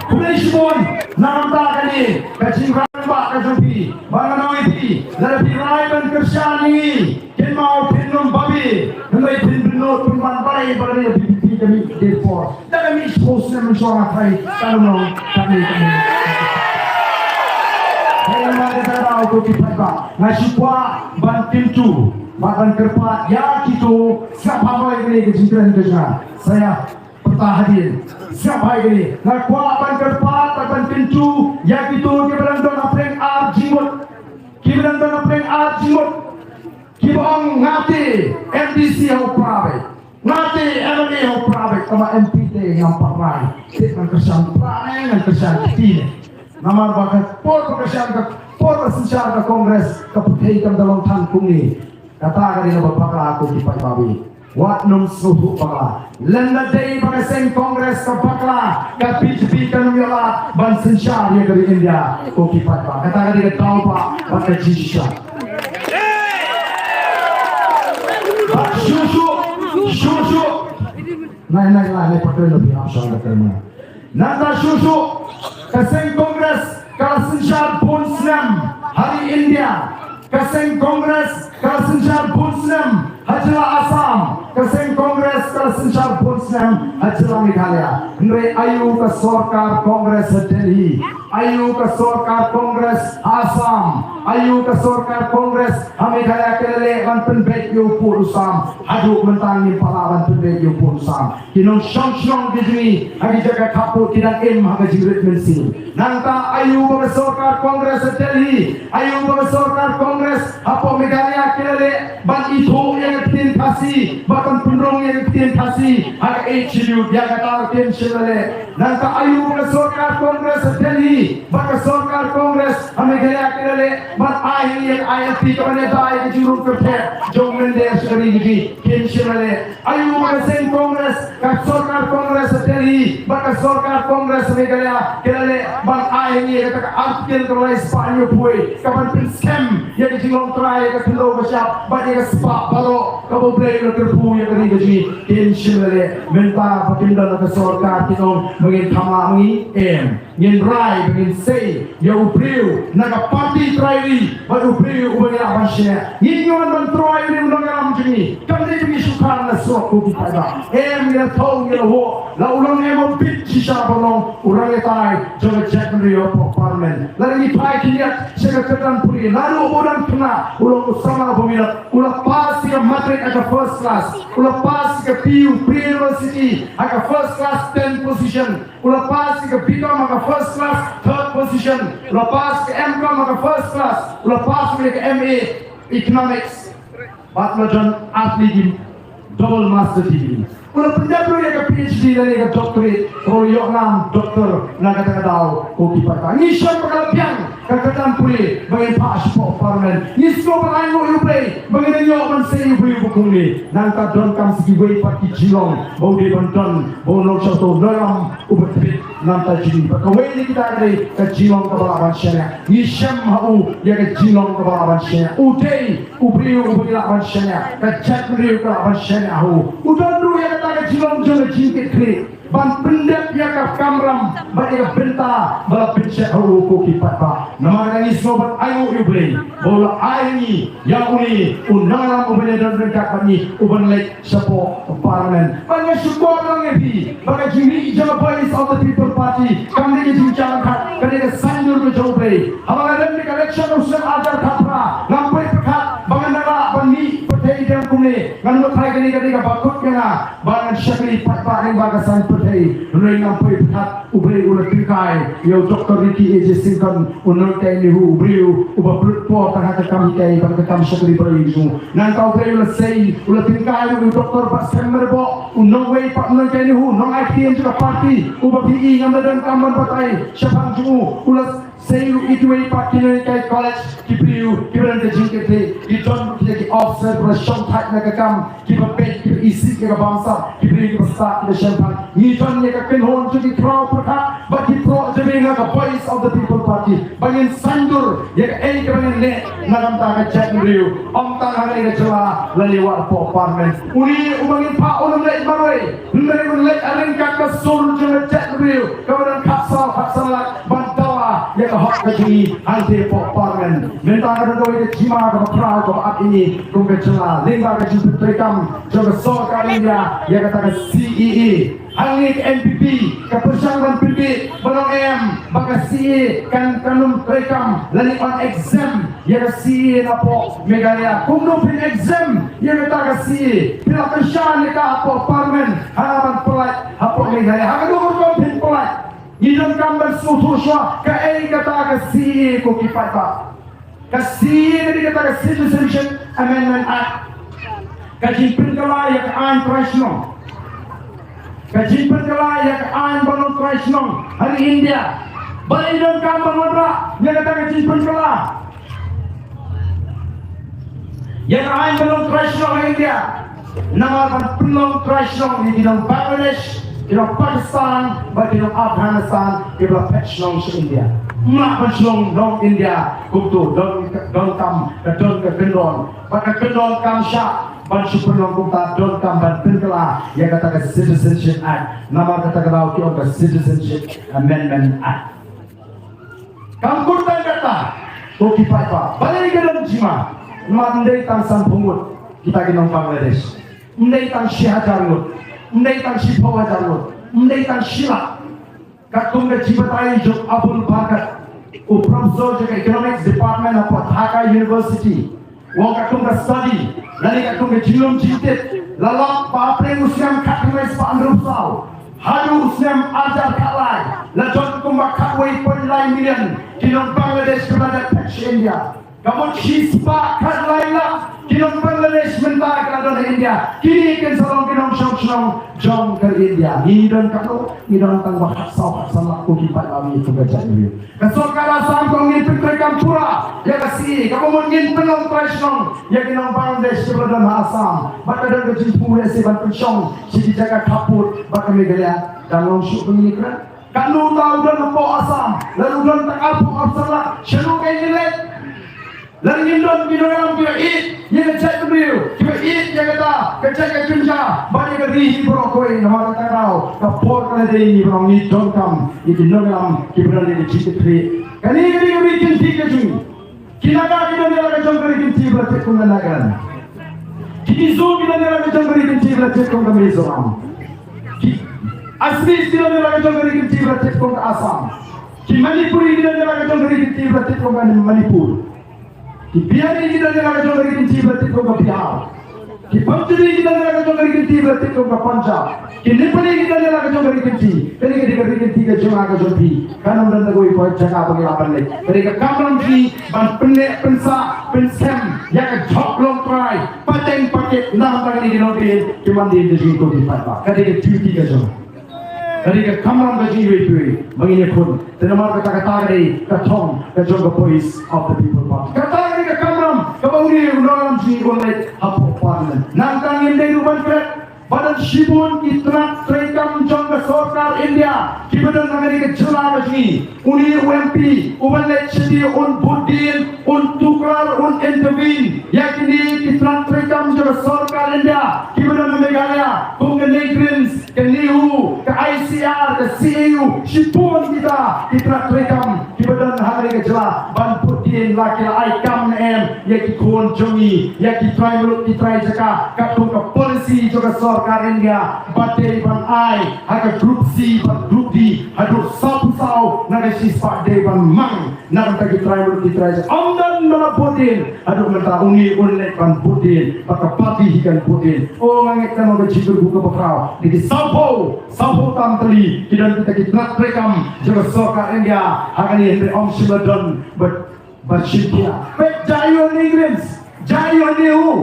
khublei shibun na ka bynta kane ka jingrangbah ka jong phi. Ba ngan ong ïa phi, lada phi rai ban kyrshan ïa ngi, kynmaw phin ym babe, hynrei phin pynlut pynban balei ba kane ka V P P ka mih dei por. Da ka mih shiphew snem mynshuwa nga tharai ka long kane kane. Hei, namar kata ka daw ko ki paidbah, nga shu kwah ban kyntu bad ban kyrpad ïa kito, sngap bha ïa kane ka jingkren ka jong nga. Sa ïa pyrta hadien. Sngap bha ïa kane. Nga kwah ban kyrpad bad ban kyntu ïa kito kiba dang don hapdeng ar jingmut. Kiba dang don hapdeng ar jingmut. Kiba ong nga te M D C ha u Prah Beit. Nga te M L A ha u Prah beit, tangba M P te ngam pat rai. Te ngan kyrshan Prah ne ngan kyrshan kti ne. Namar ba ka por ba kyrshan, ka por ba synshar ka Congress, ka pyrthei kam da long than kumne. Kata ka dei kaba bakla ko ki paidbah. Wat nym sngewthuh bakla. Lada dei ba ka seng Congress ka bakla, ka B J P kan ym ïoh lad ban synshar ïa ka ri India ko ki paidbah. Kata ka dei ka daw ba, ba ka jingshisha. Bad shuh shuh, shuh shuh. Nai, nai, nai, nai, pakai lebih option da kena. Nangta shuh shuh, ka seng Congress ka la synshar bun snem ha ri India. Ka seng Congress ka la synshar bun snem ha jylla Assam. Ka seng Congress ka la synshar bun snem ha jylla Meghalaya. Hynrei aïu ka sorkar Congress ha Delhi? Aïu ka sorkar Congress ha Assam? Aïu ka sorkar Congress ha Meghalaya ki la leh ban pynbeit ïa u pud u sam? Haduh mynta ngim pat lah ban pynbeit ïa u pud u sam. Ki nongshong shnong ki jong ngi ha ki jaka khappud ki dang im ha ka jingrit mynsiem. Nangta aïu ba ka sorkar Congress ha Delhi, aïu ba ka sorkar Congress hapoh Meghalaya ki la leh ban ithuh ïa ka ktien Khasi, ban pynrung ïa ka ktien Khasi ha ka Eighth Schedule? Ïa kata ruh kim shym la leh. Nangta aïu ba ka sorkar Congress ha Delhi bad ka sorkar Congress ha Meghalaya ki la leh ban ai ïa ka I L P kaba ïada ïa ka jingrung kyrteng jong mynder sha ka ri ka jong ngi? Kim shym la leh. Aïu ba ka seng Congress, ka sorkar Congress ha Delhi bad ka sorkar Congress ha Meghalaya ki la leh ban ai hangne kata ka Article kaba lai spah hynñiewphew kaban pynskhem ïa ka jinglong trai ïa ka khyndew ka shyiap bad ïa ka spah baroh kaba U Blei u la kyrkhu ïa ka ri ka jong ngi? Kim shym la leh. Mynta ba kim don la ka sorkar kin ong ba ngin kham lah ma ngi? Em. Ngin rai ba ngin sei ïa u briew na ka party trai ri bad u briew uba ngi lah ban shaniah. Ngin ïoh ban troi ïa u nongïalam jong ngi. Kam dei ba ngi shu khan na surok ko ki paidbah. Em, ngi la thew ngi la woh. La u long em u bit shisha ba long u rangbah jong ka jaitbynriew hapoh Parliament. Lada ngi phai khyndiat sha ka kyrdan pule, naduh ba u dang khynnah u long u samla uba minot. U la pass ïa ka matric ha ka first class. U la pass ïa ka P U, pre-university, ha ka first class, tenth position. U la pass ïa ka B Com ha ka first class, third position. U la pass ïa ka M Com ha ka first class. U la pass ïa ka M A Economics. Bad u la don artylli ki double master degree. U la pyndep ruh ïa ka P H D lane ka doctorate. U la ïoh nam doctor na kata ka daw ko ki paidbah. Ngi shem ba ka la biang ka kyrdan pule ba ngin phah shapoh Parliament. Ngi sngewbha ban ainguh ïa U Blei ba ngin ïoh ban sei ïa u briew uba kumne. Nangta donkam sa kiwei pat ki jinglong ba u dei ban don, ba u nongshong, u nongïalam uba tbit namar jong ngi. Bad kawei na kita ka dei ka jinglong kaba lah ban shaniah. Ngi shem ha u ïa ka jinglong kaba lah ban shaniah. U dei u briew uba ngi lah ban shaniah. Ka jaitbynriew ka lah ban shaniah ha u. U don ruh ïa kata ka jinglong jong ka jingkitkhlieh ban pyndep ïa ka kamram bad ïa ka bynta ba la pynshet ha u ko ki paidbah. Namar kata ngi sngewbha ban ainguh ïa U Blei ba u la ai ha ngi ïa une u nongïalam uba ngi don ryngkat bad ngi uban leit shapoh Parliament. Bad nga shukor lang ïa phi ba ka jingmih jong ka Voice of the People Party kam dei ka jingshah langkhat, ka dei ka saiñdur ka jong U Blei. Haba nga rem ïa ka election u snem ar hajar khatphra, ngam poi pyrkhat ba ngan da lah ban mih pyrthei dem kumne. Ngan mut hai kane ka dei kaba kut ïa nga ba ngan shakri paidbah lyngba ka saiñ pyrthei. Hynrei ngam poi pyrkhat U Blei u la tyngkai ïa u Doctor Ricky A J Syngkon, u nonghikai NEHU, u briew uba pynlut por tang ha ka kam hikai bad ka kam shakri ba ïa u. Nangta U Blei u la sei, u la tyngkai ïa u Doctor Batskhem Myrboh, u nongwei pat u nonghikai NEHU, nongai ktien jong ka party, uba phi i ngam da donkam ban batai shaphang jong u. U la sei ruh ïa kiwei pat ki nonghikai college, ki briew kiba don ka jingkitkhlieh, ki don ruh kita ki officer ba la shongthait na ka kam, kiba peit, kiba isih ïa ka bamsap, ki briew kiba stad, kiba shemphang. Ngi don ïa ka kynhun jong ki khraw pyrkhat bad ki khraw jabieng ha ka Voice of the People Party ba ngin saiñdur ïa kaei kaba ngin leh na ka bynta ka jaitbynriew, ym tang ha kane ka jylla lane wat hapoh Parliament. Une uba ngin phah un ym leit marwei, hynrei un leit ha ryngkat ka sur jong ka jaitbynriew kaba don khatsaw khatsan lak ban dawa ïa ka hok ka jong ngi hangtei hapoh Parliament. Mynta ka don kawei ka jingma kaba khraw kaba ap ïa ngi kum ka jylla lyngba ka jingpyntreikam jong ka sorkar India ïa kata ka C A A. Hangne ka N P P ka pyrshang ban pynbeit ban ong em ba ka C A A kan, kan ym treikam lane ban exempt ïa ka C A A napoh Meghalaya. Kumno phin exempt ïa kata ka C A A? Phi la kyrshan ïa ka hapoh Parliament, hana ban pyllait hapoh Meghalaya. Ha kajuh ka rukom phin pyllait. Ngi donkam ban sngewthuh shuwa kaei kata ka C A A ko ki paidbah. Ka C A A ka dei kata ka Citizenship Amendment Act. Ka jingpynkylla ïa ka aiñ trai shnong. Ka jingpynkylla ïa ka aiñ ban long trai shnong ha ri India. Balei donkam ban wanrah ïa kata ka jingpynkylla ïa ka aiñ ban long trai shnong ha India? Namar ban pynlong trai shnong ïa ki nong Bangladesh, ki nong Pakistan bad ki nong Afghanistan kiba la phet shnong sha India. Ym lah ban shnong nong India kumto, don, donkam ka don ka kyndon. Bad ka kyndon kam shah ban shu pynlong kumta, donkam ban pynkylla ïa kata ka Citizenship Act. Namar kata ka daw ki ong ka Citizenship Amendment Act. Kam kut tang kata, ko ki paidbah, balei ka don jingma? Namar ym dei tang sanphew ngut kita ki nong Bangladesh, ym dei tang shi hajar ngut, ym dei tang shiphew hajar ngut, ym dei tang shi lak. Katkum ka jingbatai jong Abul Barkat, u professor jong ka Economics Department hapoh Dhaka University, u ong katkum ka study lane katkum ka jinglum jingtip, la lap ba hapdeng u snem khatkhyndai spah hynriewphew saw haduh u snem arhajar khatlai, la jot kumba khatwei point lai million ki nong Bangladesh kiba la dep phet sha India. Ka mut shispah khatlai lak ki nong Bangladesh mynta ki la don ha India. Kine kin sa long ki nongshong shnong jong ka ri India. Ngi don katno? Ngi don tang ba khatsaw khatsan lak, ko ki paidbah, ngi kum ka jaitbynriew. Ka sorkar Assam ka ong ngin pyntreikam pura ïa ka C A A, kaba mut ngin pynlong trai shnong ïa ki nong Bangladesh kiba la don ha Assam. Bad ka don ka jingthmu ïa C A A ban pynshong sha ki jaka khappud bad ka Meghalaya. Dang long shuh ba ngin ïakren? Katno uta u don hapoh Assam, lada u don tang arphew arphew san lak, shano kein ngin leit? Lada ngin don ki nongïalam kiba ïeit ïa ka jaitbynriew, kiba ïeit ïa kata ka jait ka kynja bad ïa ka ri hi baroh kawei, namar kata ka daw ka por ka la dei ngi baroh ngi donkam ïa ki nongïalam kiba don ïa ka jingkitkhlieh. Kane ka dei ka ri kynti ka jong ngi. Ki Naga ki don ïa la ka jong ka ri kynti ba la tip kum ka Nagaland. Ki Mizo ki don ïa la ka jong ka ri kynti ba la tip kum ka Mizoram. Ki Assamese ki don ïa la ka jong ka ri kynti ba la tip kum ka Assam. Ki Manipuri ki don ïa la ka jong ka ri kynti ba la tip kum ka Manipur. Ki Bihari ki don ïa la ka jong ka ri kynti ba la tip kum ka Bihar. Ki Punjabi ki don ïa la ka jong ka ri kynti ba la tip kum ka Punjab. Ki Nepali ki don ïa la ka jong ka ri kynti. Kane ka dei ka ri kynti ka jong nga ka jong phi. Kan ym don da kawei pat jaka ba ngi lah ban leit. Ka dei ka kamram jong ngi ban pynneh pynsah pynskhem ïa ka jhok long trai, pateng paket, na bynta kine ki nongdien ki mandien ka jong ngi, ko ki paidbah. Ka dei ka duty ka jong nga. Ka dei ka kamram ka jong ngi iwei pa iwei ba ngin ïakhun. Te namar kata, kata ka dei ka thong ka jong ka Voice of the People Party. Kata ka dei ka kamram kaba une u nongïalam jong ngi un leit hapoh Parliament. Nangta ngim dei ruh ban klet ba don shibun ki tnat treikam jong ka sorkar India kiba don ha kane ka jylla ka jong ngi. Une u M P uban leit shati un bud dien, un tuklar, un intervene ïa kine ki tnat treikam jong ka sorkar India kiba don ha Meghalaya, kum ka NEIGRIHMS, ka NEHU, ka I C R, ka C A U, shibun kita ki tnat treikam kiba don ha kane ka jylla, ban bud dien la ki la ai kam ne em ïa ki khun jong ngi, ïa ki trai muluk ki trai jaka, katkum ka policy jong ka sorkar India ba dei ban ai ha ka Group C bad Group D haduh sawphew saw na ka shispah dei ban mang na ka bynta ki trai muluk ki trai jaka. Ym don ba la bud dien haduh mynta, une un leit ban bud dien bad ka party hi kan bud dien. O, nga ngeit ka long ka jingkyrkhu kaba khraw. Dei ki sawphew, sawphew tam tylli ki don kita ki tnat treikam jong ka sorkar India ha kane, hynrei ym shym la don ba, ba shim khia. Peit, jia aiu ha NEIGRIHMS, jia aiu ha NEHU,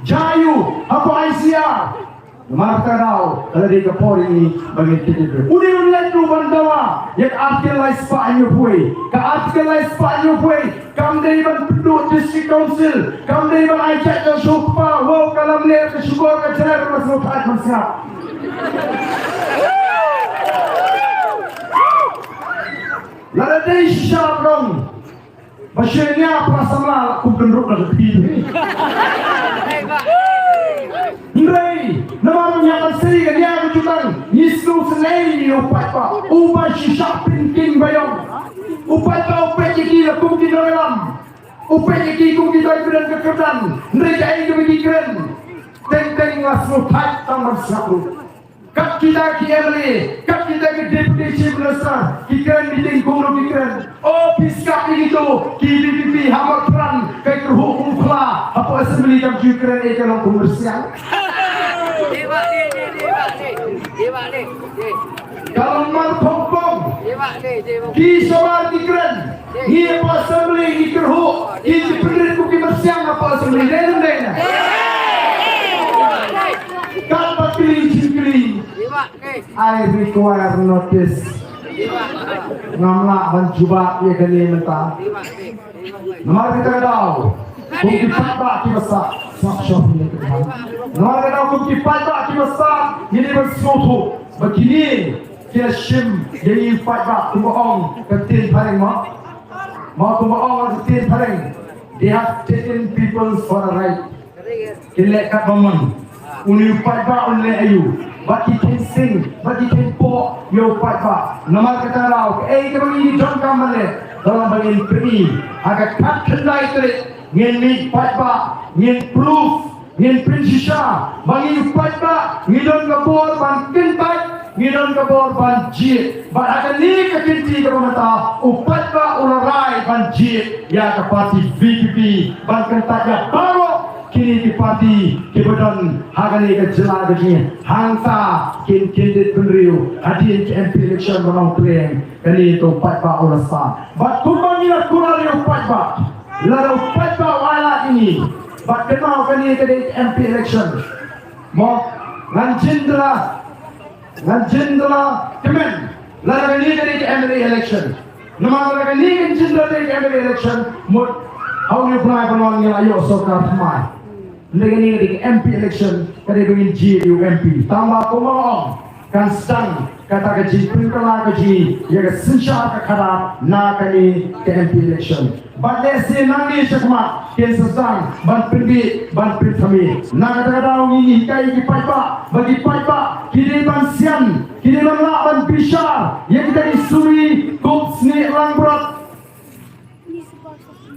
jia aiu hapoh I C R. Namar kata ka daw ka la dei ka por ïa ngi ba ngin kit ïa une un leit ruh ban dawa ïa ka Article lai spah hynñiewphew wei. Ka Article lai spah hynñiewphew wei kam dei ban pynduh District Council, kam dei ban ai jait jong sha u kpa. Wow, ka lamler ka shukor ka jler, ka sngewthuh man sngap. Lada dei shisha ba dang ba shu nia para samla la kum kynrup da ka kti hi. Hynrei namar ba ngi hap ban sei ka nia ka jutang, ngi sngewsynei ïa u paidbah uba shu shah pynking ba ïong. U paidbah u peit ïa ki la kum ki nongïalam, u peit ïa ki kum ki dei pyrshah ka kyrdan. Hynrei kaei kaba ki kren, teng teng la sngewthuh tang ban sngap ruh. Kat kita ki M L A, kat kita ki Deputy Chief Minister, ki kren meeting kumno ki kren. O, phi sngap ïa kito ki V P P ha Mawkyrwat, ka kyrhuh kum u khla hapoh Assembly, kam ju kren ei, ka long kum u myrsiang. Ka long mar pong pong. Ki shabar ki kren. Ngi hapoh Assembly ngi kyrhuh, ngi pynrit kum ki myrsiang hapoh Assembly. Dei ne ym dei? I require notice. Ngam lah ban jubab ïa kane mynta. Namar kata ka daw, kum ki paidbah kiba sah, sah shop ni. Namar kata ka daw, kum ki paidbah kiba sah, ngi dei ban sngewthuh ba kine ki la shim ïa ngi paidbah, kumba ong ka ktien phareng mo. Mo, kumba ong ka ktien phareng, they have taken people for a ride. Kin leh katba mon. Une u paidbah un leh aïu? Bad ki kheiñ sing, bad ki kheiñ poh ïa u paidbah. Namar kata ka daw, kaei kaba ngi donkam ban leh, donkam ban ngin pyni ha ka khatkhyndai tarik, ngin mih paidbah, ngin proof, ngin pynshisha ba ngi u paidbah ngi don ka bor ban kyntait, ngi don ka bor ban jied. Bad ha kane ka kynti kaba mynta, u paidbah u la rai ban jied ïa ka party V P P, ban kyntait ïa baroh kine ki party kiba don ha kane ka jylla ka jong ngi. Hangta kin kyndit bynriew hadien ka M P election ba nongpyrshah. Kane to u paidbah u la sah. Bad kumba ngi la kular ïa u paidbah, lada u paidbah u ailad ïa ngi, bad kynmaw kane ka dei ka M P election. Mo, ngan jin da la, ngan jin da la kmen lada kane ka dei ka M L A election. Namar lada kane kan jin da la dei ka M L A election, mut ha une u bnai ban wan ngi la ïoh sorkar thymmai. Hynrei kane ka dei ka M P election, ka dei ba ngin jied ïa u M P. Tangba kumba ong, kan sdang kata ka jingpynkylla ka jong ngi ïa ka synshar ka khadar na kane ka M P election. Bad lehse nangne shakhmat kin sa sdang ban pynbit ban pynthame. Na kata ka daw ngi hikai ïa ki paidbah ba ki paidbah ki dei ban sian, ki dei ban lah ban bishar ïa kita ki suri kup snieh langbrot.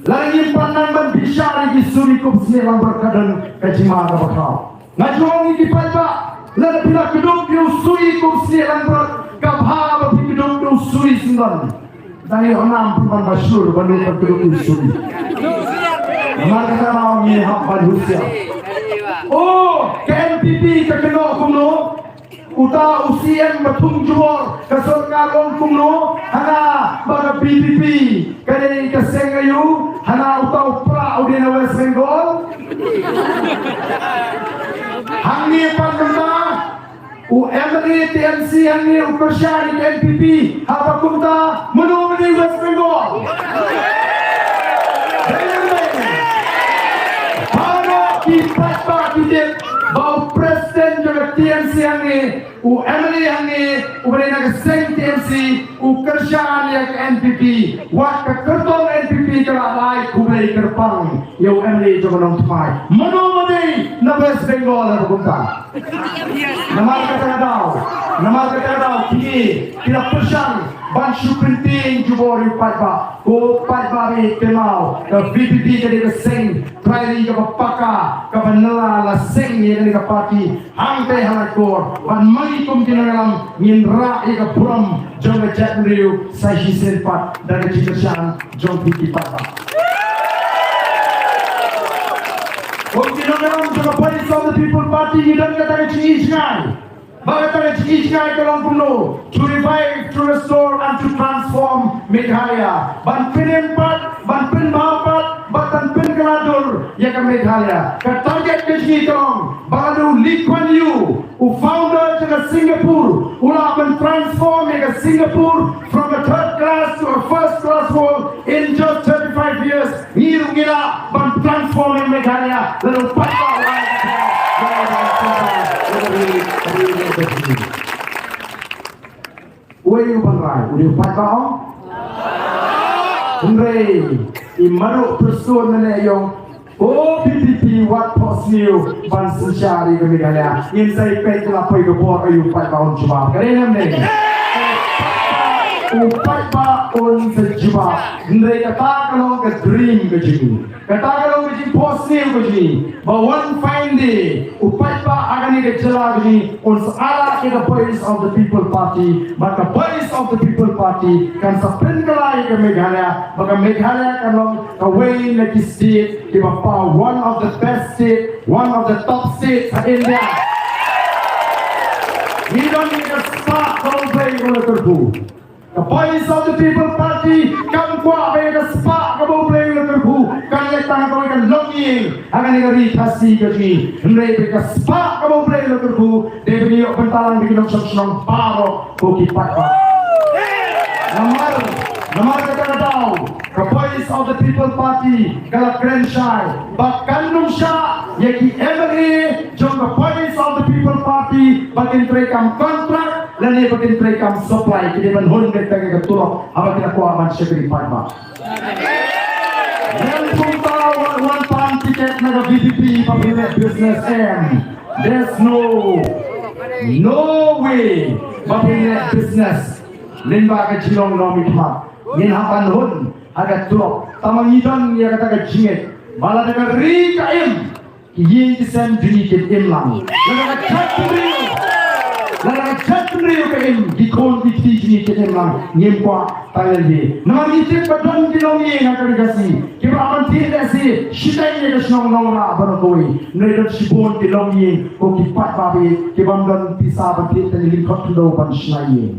Lada ngim pat nang ban bishar ïa ki suri kup snieh langbrot, ka don ka jingma kaba khraw. Nga ju ong ïa ki paidbah, lada phi la kdup ïa u suri kup snieh langbrot, ka bha ba phi kdup ïa u suri syndon. Tang ïoh nam phi ban ba shlur ban ïoh ban kdup ïa u suri. Namar kata ngi hap ban husiar. Oh, ka N P P ka kynnoh kumno? Uta u C M ba thung jubor, ka sorkar long kumno? Hana ba ka V P P ka dei ka seng aïu? Hana uta u Prah u dei na West Bengal? Hangne pat mynta u M L A T M C hangne u kyrshan ïa ka N P P. Haba kumta, mano ba dei West Bengal? Dei ne em dei? Baroh ki paidbah ki tip ba u president jong ka T M C hangne, u M L A hangne, uba dei na ka seng T M C, u kyrshan ïa ka N P P. Wat ka kyrtong N P P ka la ai khublei kyrpang ïa u M L A jong ka Nongthymmai. Mano ba dei na West Bengal haba kumta? Namar kata ka daw, namar kata ka daw, kine ki la pyrshang ban shu pyntieng jubor ïa u paidbah. Ko paidbah, kynmaw, ka V P P ka dei ka seng primary kaba paka, kaba nylla la seng ïa kane ka party hangtei ha Laitkor. Bad ma ngi kum ki nongïalam ngin rah ïa ka burom jong ka jaitbynriew sa shisien pat da ka jingkyrshan jong phi ki paidbah. Kum ki nongïalam jong ka Voice of the People Party ngi don kata ka jingïohi jngai. Ba kata ka jingïohi jngai ka long kumno? To revive, to restore and to transform Meghalaya. Ban pynim pat, ban pynbha pat, bad ban pynkylla dur ïa ka Meghalaya. Ka target ka jong ngi ka long ba lada u Lee Kuan Yew, u founder jong ka Singapore, u lah ban transform ïa ka Singapore from a third class to a first class world in just thirty-five years. Ngi ruh ngi lah ban transform ïa Meghalaya lada u paidbah u ai. Uei u ban rai, u dei u paidbah ong? Hynrei i Maruh Prestone mynne i ong, ko V P P wat phohsniew ban synshar ïa ka Meghalaya. Ngin sa ïa peit la poi ka bor, aïu u paidbah un jubab. Ka dei ne em dei? U paidbah un sa jubab. Hynrei kata ka long ka dream ka jong ngi. Kata ka long ka jingphohsniew ka jong ngi ba one fine day u paidbah ha kane ka jylla ka jong ngi un sa ailad ïa ka Voice of the People Party, bad ka Voice of the People Party kan sa pynkylla ïa ka Meghalaya, ba ka Meghalaya kan long kawei na ki state kiba paw, one of the best state, one of the top states ha India. Ngi don ïa ka spah kaba U Blei u la kyrkhu. Ka Voice of the People Party kam kwah ba ïa ka spah kaba U Blei u la kyrkhu kan leh tang kawei, kan long hi Ha kane ka ri Khasi ka jong ngi, hynrei ka spah kaba U Blei u la kyrkhu, dei ban ïoh bynta lang da ki nongshong shnong baroh ko ki paidbah. Namar, namar kata ka daw, ka Voice of the People Party ka la kren shai ba kan ym shah ïa ki M L A jong ka Voice of the People Party ba kin trei kam contract lane ba kin trei kam supply, ki dei ban hun beit tang ïa ka tulop haba ki la kwah ban shakri paidbah. Ym kumta wan, wan pan tiket na ka V P P ba phin leh business em. There's no, no way ba phin leh business lyngba ka jinglong nongmihkhmat. Ngin hap ban hun ha ka tulop. Tangba ngi don ïa kata ka jingngeit ba lada ka ri ka im, ki ïing ki sem jong ngi kin im lang. Lada ka jaitbynriew, lada ka jaitbynriew ka im, ki khun ki kti jong ngi kin im lang. Ngim kwah tang ïa lade. Namar ngi tip ba don ki longïing ha ka ri Khasi kiba lah ban thied lehse shiteng ïa ka shnong Nongrah baroh kawei. Hynrei don shibun ki longïing ko ki paidbah ba ïeit kibym don pisa ban thied tang ïa lyngkhot khyndew ban shna ïing.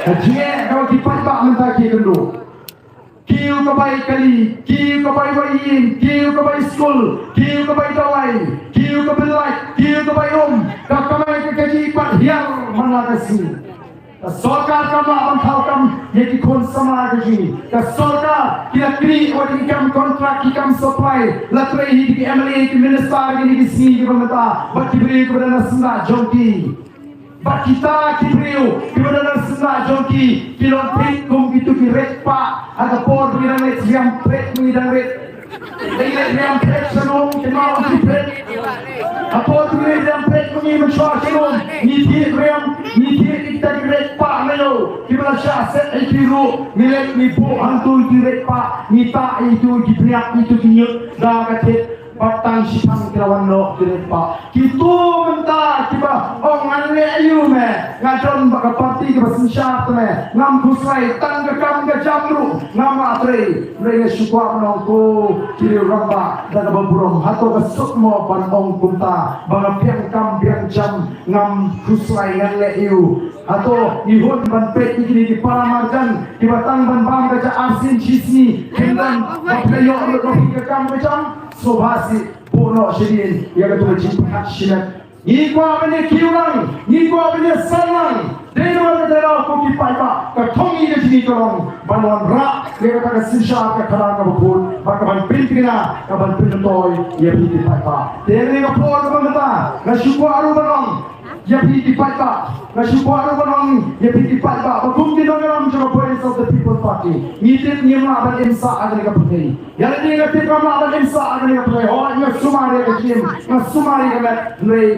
Ka jingeh kaba ki paidbah mynta ki ïakynduh. Kiew ka bai kali, kiew ka bai wai ïing, kiew ka bai skul, kiew ka bai dawai, kiew ka bai light, kiew ka bai um, ka kamai ka kajih pat hiar man la ka sngi. Ka sorkar kam lah ban thaw kam ïa ki khun samla ka jong ngi. Ka sorkar ki la knieh wat ïa ki kam contract, ki kam supply, la trei hi da ki M L A, ki minister kine ki sngi kiba mynta bad ki briew kiba don ha syndah jong ki. Bad kita ki briew kiba don ha syndah jong ki, ki long peit kum kito ki rek pa. Ha ka por ba ngi dang leit riam peit, ngi dang leit, ngi leit riam peit sha num, ki mawng ki peit. Ha por ba ngi leit riam peit, ngi mynshuwa sha num, ngi thied riam, ngi thied ïa kita ki rek pa na ïew kiba la shah set ïa ki ruh. Ngi leit ngi buh hangto ïa ki rek pa, ngi tah ïa kito ki bniat, ïa kito ki ñiut da ka thied. Bad tang shiphang ki la wan noh ki rek pa. Kito mynta kiba ong ngan leh aïu me, nga don bad ka party kaba synshar te me, ngam khuslai, tang ka kam ka jam ruh ngam lah trei. Hynrei nga shu kwah ban ong ko ki riew rangbah da kaba burom, hato ka suk mo ban ong kumta ba nga biang kam biang jam, ngam khuslai, ngan leh aïu? Hato ngi hun ban peit ïa kine ki para marjan kiba tang ban bam ka ja arsien shisngi, kim don ba pynïoh lut ba phi ka kam ka jam? Sngewbha sih buh noh shadien ïa katu ka jingpyrkhat shimet. Ngi kwah ban ïa kiew lang, ngi kwah ban ïa san lang. Dei namar kata daw ko ki paidbah, ka thong ïa ka jingïalang ban wanrah ïa kata ka synshar ka khadar kaba khuid bad ka ban pynthikna, ka ban pynthikna ïa phi ki paidbah. Te ïa ka por kaba mynta nga shu kwah ruh ban ong ïa phi ki paidbah, nga shu kwah ruh ban ong ïa phi ki paidbah ba kum ki nongïalam jong ka Voice of the People Party, ngi tip ngim lah ban im sah ha kane ka pyrthei. Ïa lade nga tip ngam lah ban im sah ha kane ka pyrthei. Hooid, nga sumar ïa ka jingim, nga sumar ïa ka met, hynrei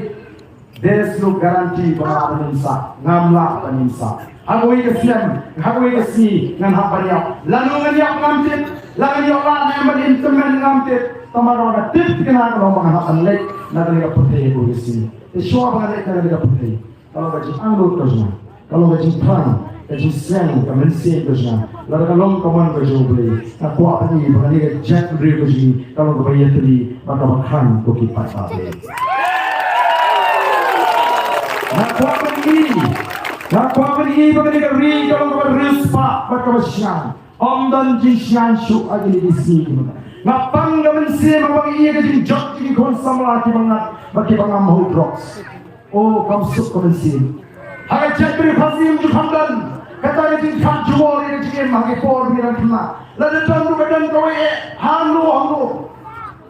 there's no guarantee ba nga lah ban im sah, ngam lah ban im sah. Ha kawei ka snem, ha kawei ka sngi ngan hap ban ïap. Lano ngan ïap ngam tip, la ngan ïoh lad ne em ban im tymmen ngam tip. Tangba kaba nga tip thikna ka long ba ngan hap ban leit na kane ka pyrthei ha kawei ka sngi. Te shuwa ba ngan leit na kane ka pyrthei, ka long ka jingangnud ka jong nga, ka long ka jingthrang, ka jingsneng, ka mynsiem ka jong nga. Lada ka long ka mon ka jong U Blei, nga kwah ban ïohi ba kane ka jaitbynriew ka jong ngi ka long kaba ïatylli bad kaba khlaiñ ko ki paidbah. Nga kwah ban ïohi, nga kwah ban ïohi ba kane ka ri ka long kaba riewspah bad kaba shngaiñ. Ym don jingsngaiñ shuh ha kine ki sngi ki mynta. Nga pang ka mynsiem haba nga ïohi ïa ka jingjot jong ki khun samla kiba ngat bad kiba ngam hold drugs. O, kam suk ka mynsiem. Ha ka jaitbynriew Khasi ym ju kham don kata ka jingkhap jubor ïa ka jingim ha ki por ba ngi dang khynnah. Lada don ruh ka don kawei eh, hangno hangno.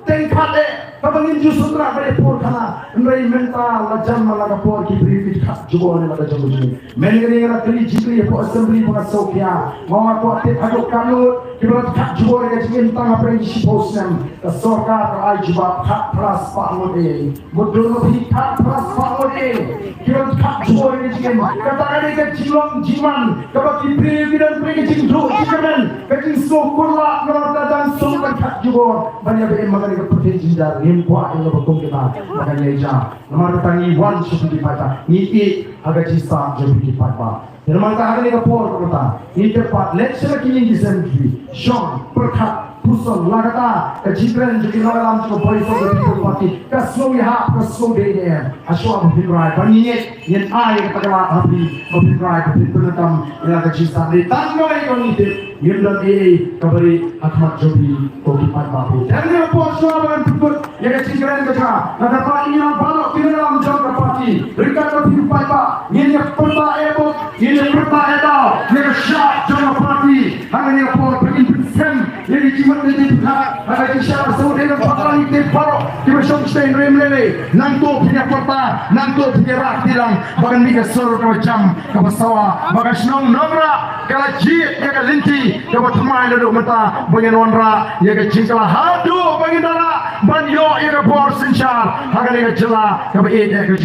Teng khat eh kaba ngin ju sngewthuh ba ïa por khana. Hynrei mynta la jan man la ka por ki briew ki khap jubor ïa la ka jong ka jong. Mynne nga la kylli jingkylli hapoh assembly ba nga sngewkhia. Nga ong nga kwah tip haduh katno kiba la khap jubor ïa ka jingim tang hapdeng ki shiphew snem. Ka sorkar ka ai jubab khatphra spah ngut eh. Mut don ma phi khatphra spah ngut eh kiba la khap jubor ïa ka jingim. Kata ka dei ka jinglong jingman kaba ki briew ki don pyrshah ka jingduh jingkyrmen, ka jingsngew kular namar ka dang suk ban khap jubor ban ïa ba im ha kane ka pyrthei jynjar. Ngim kwah ïa kaba kum kita ba kan ïa jia. Namar kata ngi wan sha phi ki paidbah, ngi ïeit ha ka jingstad jong phi ki paidbah. Te namar kata ha kane ka por ka mynta ngi tip pat leit sha la ki ïing ki sem ki, shong pyrkhat Puson la kata ka jingkren jong ki nongïalam jong ka Voice of the People Party ka sngewbha, ka sngewdei ne em? Hashwa ba phin rai, ba ngin ngeit, ngin ai ka takla ha phi ba phin rai, ba phin pyndonkam ïa ka jingstad. Tang ba ïa ka ngeit ngim don ei ei kaba ri ha khmat jong phi ko ki paidbah phi. Te ha kane ka por shuwa ba ngan pynkut ïa ka jingkren ka jong nga, nga kyrpad ïa ngi baroh ki nongïalam jong ka party, ryngkat bad phi ki paidbah, ngin ïa pyrta eh bok, ngin ïa pyrta eh daw ïa ka shap jong ka party ha kane ka por, ba ngin pynsem ïa ki jingmut ki jingpyrkhat ha ka jingshah sngewdei. Ngan kyrpad ïa phi baroh kiba shong sha ri lei lei, nangta phin ïa pyrta, nangta phin ïa rah kti lang ba kan mih ka sur kaba jam, kaba sawa, ba ka shnong Nongrah ka la jied ïa ka lynti kaba thymmai naduh mynta, ba ngin wanrah ïa ka jingkylla haduh ba ngin da lah ban ïoh ïa ka bor synshar ha kane ka jylla kaba ïeit ïa ka